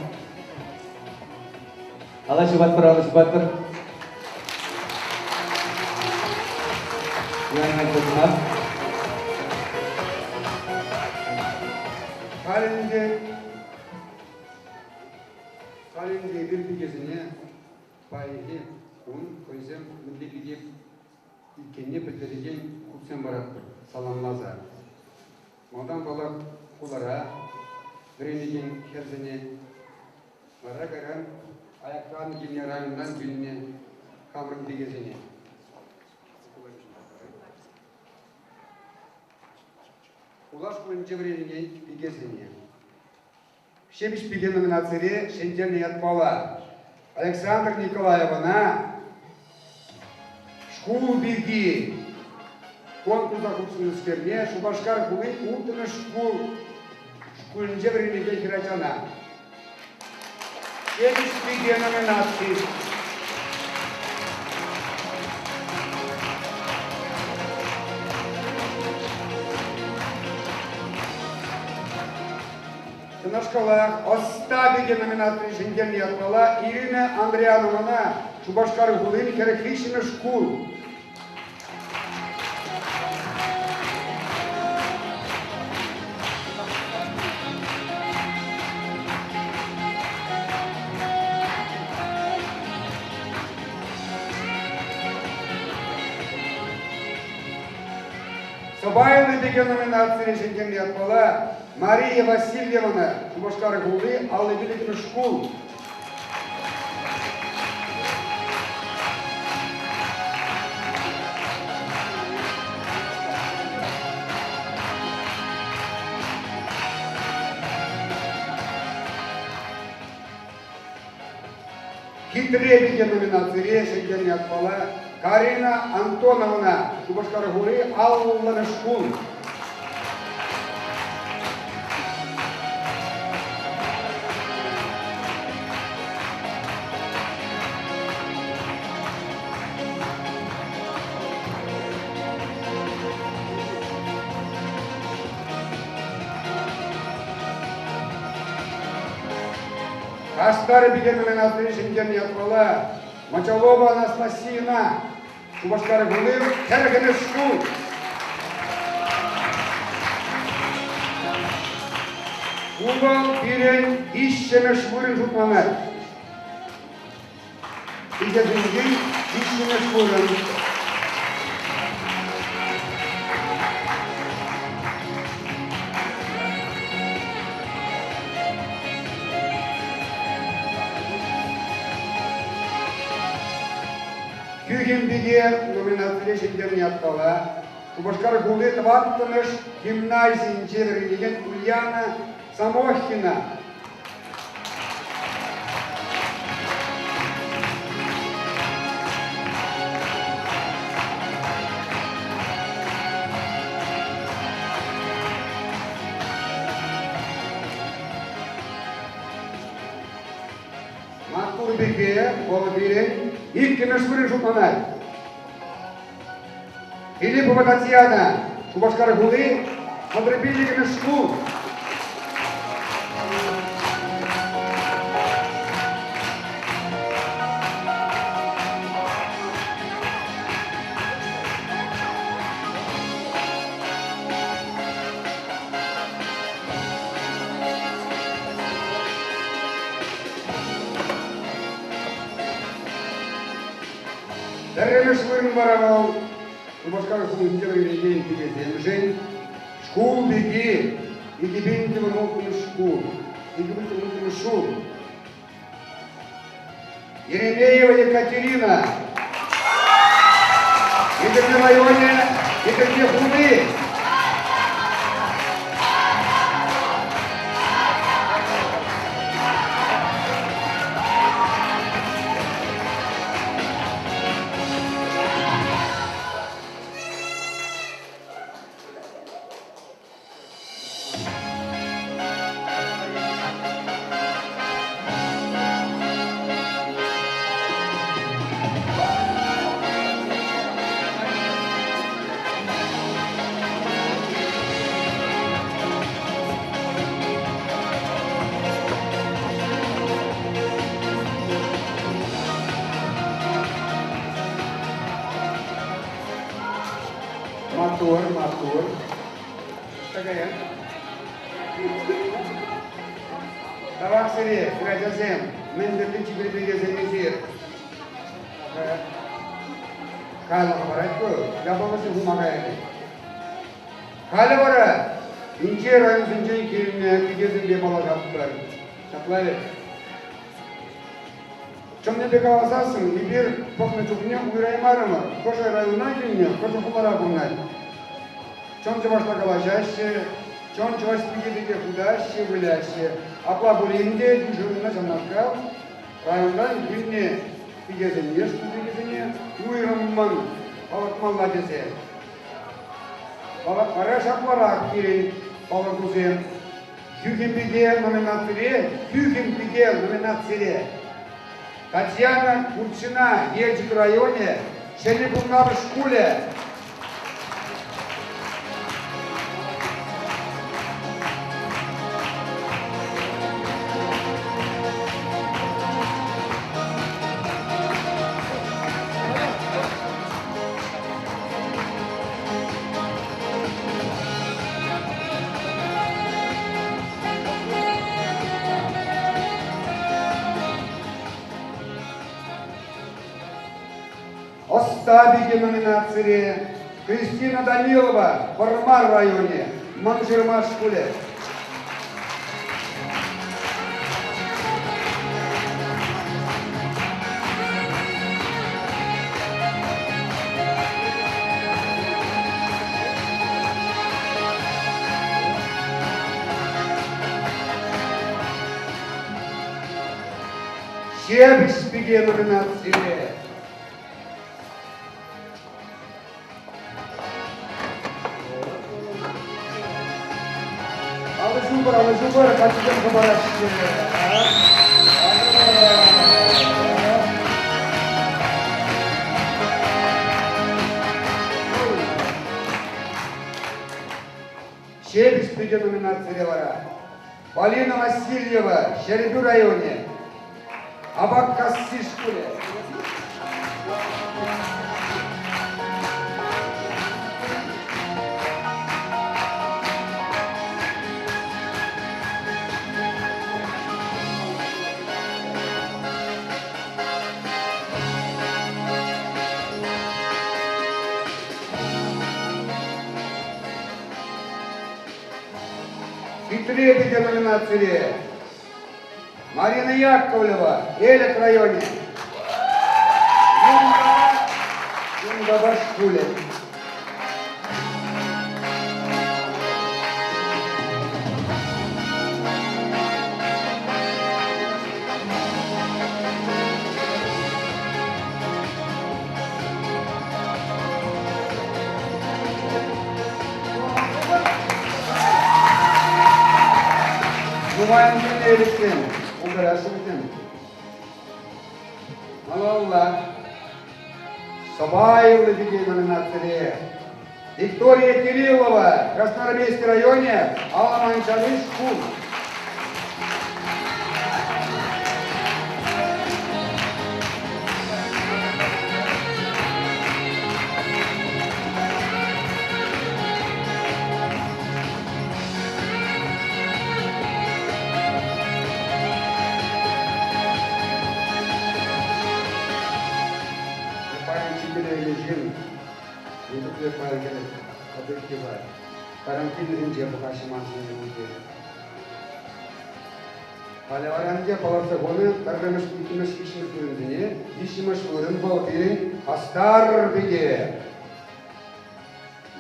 Алла ҫупатпӑр, алла ҫупатпӑр. Иван Иванович сӑмах. Халӗ ӗнтӗ халӗ ӗнтӗ эпир пикесене паянхи кун хӑйсем мӗнле пике иккенне пӗлтерекен хутсем паратпӑр саламласа. Малтан паллах хулара вӗренекен хӗрсене Вара кайран аякран килнӗ, районтан килнӗ хамӑрӑн пикесене. Хула шкулӗнче вӗренекен пикесене. Ҫепӗҫ пике номинацире ҫӗнтернӗ ятпала Александр Николаевӑна шкул пирки конкурса хутшӑннӑскерне Шупашкар хулин улттӑмӗш шкул шкулӗнче вӗренекен хӗрачана Ҫепӗҫ пике номинаци. Ҫунашкалах Ӑста пике номинацире ҫӗнтернӗ ятпала Ирина Андриановӑна Шупашкар хулин 43-мӗш шкул Сӑпайлӑ пике номинацире ҫӗнтернӗ ятпала Мария Васильевна Шупашкар хули 55-мӗш шкул. Хитре пике номинацире ҫӗнтернӗ ятпала Карина Антоновна Шупашкар хули 50-мӗш шкул. Хастар пике номинацире ҫӗнтернӗ ятпала Мочалова Анастасийӑна Шупашкар хули хӗрхӗмӗш шкул. Ку вӑл пирӗн виҫҫӗмӗш вырӑн шутланать. Пикесенчен виҫҫӗмӗш вырӑн. Хӳхӗм пике номинацире ҫӗнтернӗ ятпала Шупашкар хули тӑваттӑмӗш гимназийӗнче вӗренекен Ульяна Самохина. Маттур пике вӑл пирӗн иккӗмӗш вырӑн шутланать. Филиппова Татьяна, Шупашкар хули, 35-мӗш шкул. Пӗрремӗш вырӑн вара вӑл Шупашкар хулинче вӗренекен пикесемшӗн шкул пики 2016 шкул, 2016 ҫул. Еремеева Екатерина, Етӗрне районӗ, Етӗрне хули. Маттур, маттур. Такая. Тавах сире, хӗрачасем, мӗн тӗрлӗ чипер пикесем эсир. Кайлӑха парать ку, япаласем хума каять. Халӗ вара инҫе районсенчен килнӗ пикесемпе паллашатпӑр. Ҫапла вӗт? Чӑннипе каласассӑн, эпир пӑхнӑ чухне уйӑраймарӑмӑр, хӑшӗ района килнӗ, хӑшӗ хулара пурӑнать. Чӑн чӑвашла калаҫаҫҫӗ, чӑн чӑваш пики пекех утаҫҫӗ, выляҫҫӗ. Апла пулин те йышӑннӑ ҫавнашкал районтан килнӗ пикесене, шкул пикисене уйрӑммӑн палӑртмалла тесе. Вара ҫапларах пирӗн палӑртусем. Хӳхӗм пике номинацире, Хӳхӗм пике номинацире Татьяна Курчина, Елчӗк районӗ, Ҫӗнӗ Курнавӑш шкулӗ. Ӑста пике номинацире Кристина Данилова, Вӑрмар районӗ, Мӑнҫырма шкулӗ. Ҫепӗҫ пике номинацире Алӑ ҫупӑр, алӑ ҫупӑр, каччӑсем хӑпараҫҫӗ. Ҫепӗҫ пике номинацире вара Полина Васильева, Ҫӗрпӳ районӗ, Апаккасси шкулӗ. Хитре пике номинацире Марина Яковлева, Элӗк районӗ. Юнтапа шкулӗ. Нумайӑн килнӗ элӗксем, пултараҫҫӗ вӗсем. Малалла. Сӑпайлӑ пике номинацире Виктория Кириллова, Красноармейски районӗ, Аламанчали шкул. Паян чикӗллӗ ҫын Ун чухне паян кӗрет объектива. Паян килӗсенче пӑхаҫҫӗ ман ҫине. Халӗ вара ӗнтӗ палӑртса хунӑ пӗрремӗш, иккӗмӗш, виҫҫӗмӗш вырӑнсене виҫҫӗмӗш вырӑн вӑл пирӗн хастар пике.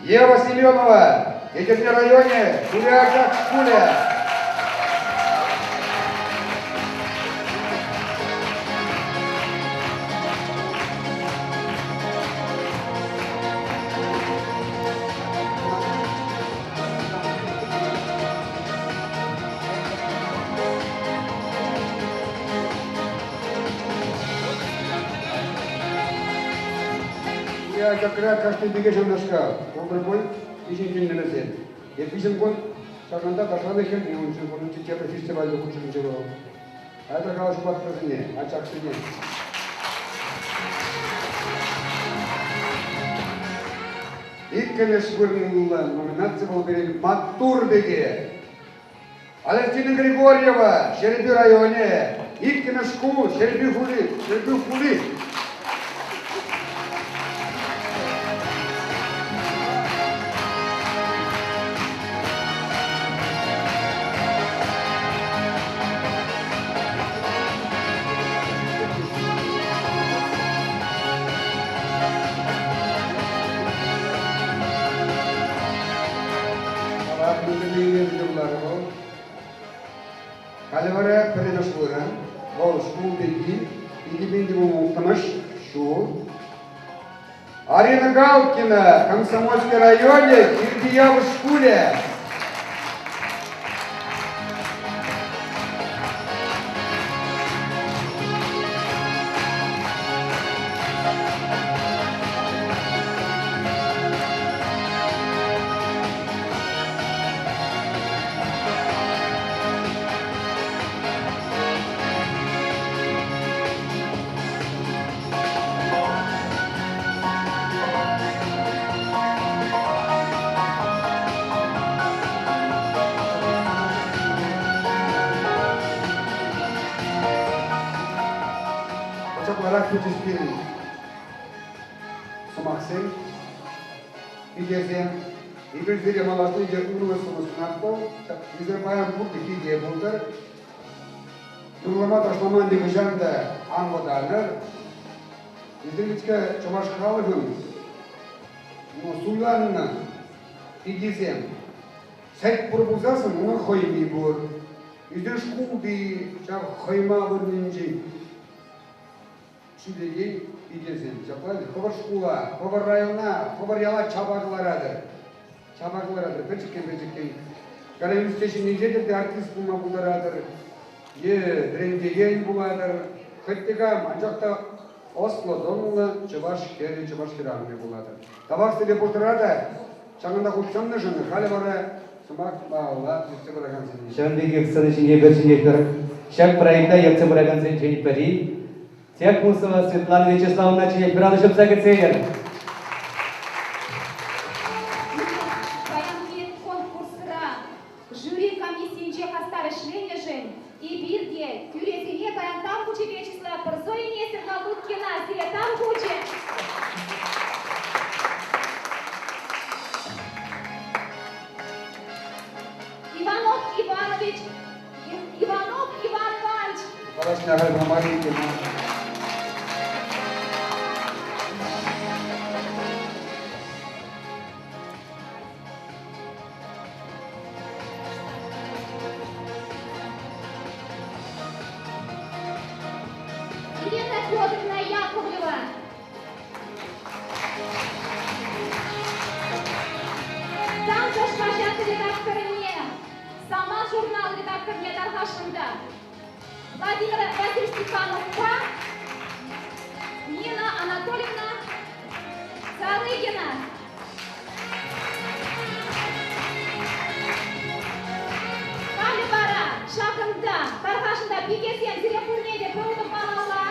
Ева Семенова, Етӗрне районӗ, Тури шкулӗ. Я как раз кашни пике ҫавнашкал. Пултӑр пуль, виҫӗм килнӗ вӗсем. Эп виҫӗм кун ҫакӑнта ташланӑ хӗрне унччен кунӗнче тепӗр фестивальте хутшӑнчӗ вӑл. Айтӑр калаҫу паттӑрсене, ачаксене. Иккӗмӗш вырӑнлӑ номинаци вӑл пирӗн Маттур пике. Алевтина Григорьева, Ҫӗрпӳ районӗ, иккӗмӗш шкул, Ҫӗрпӳ хули, Ҫӗрпӳ хули. Юрларӗ вӑл. Халӗ вара пӗрремӗш вырӑн. Вӑл шкул пирки 2016 ҫул. Арина Галкина, Комсомольски районӗ, Хирти Явӑш шкулӗ. Ҫапларах пычӗҫ пирӗн сӑмахсем, пикесем. Эпир сире малашне те ырӑ сунатпӑр. Эсир паян пурте пике пултӑр. Юрлама ташлама нихӑҫан та ан вӑтанӑр. Эсир вӗт-ха чӑваш халӑхӑн суйланнӑ пикисем. Сӗт пур пулсассӑн унӑн хӑйми пур. Эсир шкулти ҫав хӑйма вырӑнӗнчи ҫӳрекен пикесем. Ҫапла хӑвӑр шкула, хӑвӑр района, хӑвӑр яла чапа кӑларатӑр. Чапа кӑларатӑр пӗчӗккӗн-пӗчӗккӗн. Кайран ӳссе ҫитӗнсе те артист пулма пултаратӑр е вӗрентекен пулатӑр. Хӑть те кам, анчах та ӑслӑ-тӑнлӑ чӑваш хӗрӗ, чӑваш хӗрарӑмӗ пулатӑр. Тавах сире пурсӑра та ҫакӑнта хутшӑннӑшӑн. Халӗ вара сӑмах малалла ертсе пыракансене. Ҫавӑн пекех сцена ҫине вӗр-ҫӗнӗ хӗр. Ҫак проекта ертсе пыракансенчен пӗри Текмусова Светлана Вячеславовна чӗнет пӗр алӑ ҫупса кӗтсе илер. Паянхи конкурсра жюри комиссийӗнче хастар ӗҫленӗшӗн эпир те тӳресене паян тав хучӗпе чыслатпӑр. Зоя Нестеровна Луткина сире тав хучӗ. Иванов Иванович, Иванов Иван Иванович. Калаҫнӑ ахаль памарӗ иккен. Елена Федоровна Яковлева. Тантӑш хаҫат редакторне, Самал журнал редакторне тархасшӑн та. Владимир Васильевич Степановпа Нина Анатольевна Царыгина. Халӗ вара ҫакӑнта, тархасшӑн та пикесем сире пурне те пӗр утӑм малалла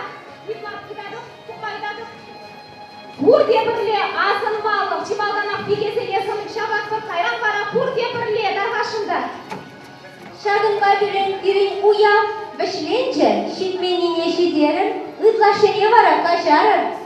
ыйтатӑп, тухма ыйтатӑп. Пурте пӗрле асӑнмалӑх чи малтанах пикесене ҫаватпӑр, кайран вара пурте пӗрле тархасшӑн та. Ҫакӑнпа пирӗн пирӗн уяв вӗҫленчӗ, ҫитменнине ҫитерӗр, ытлашшине вара каҫарӑр.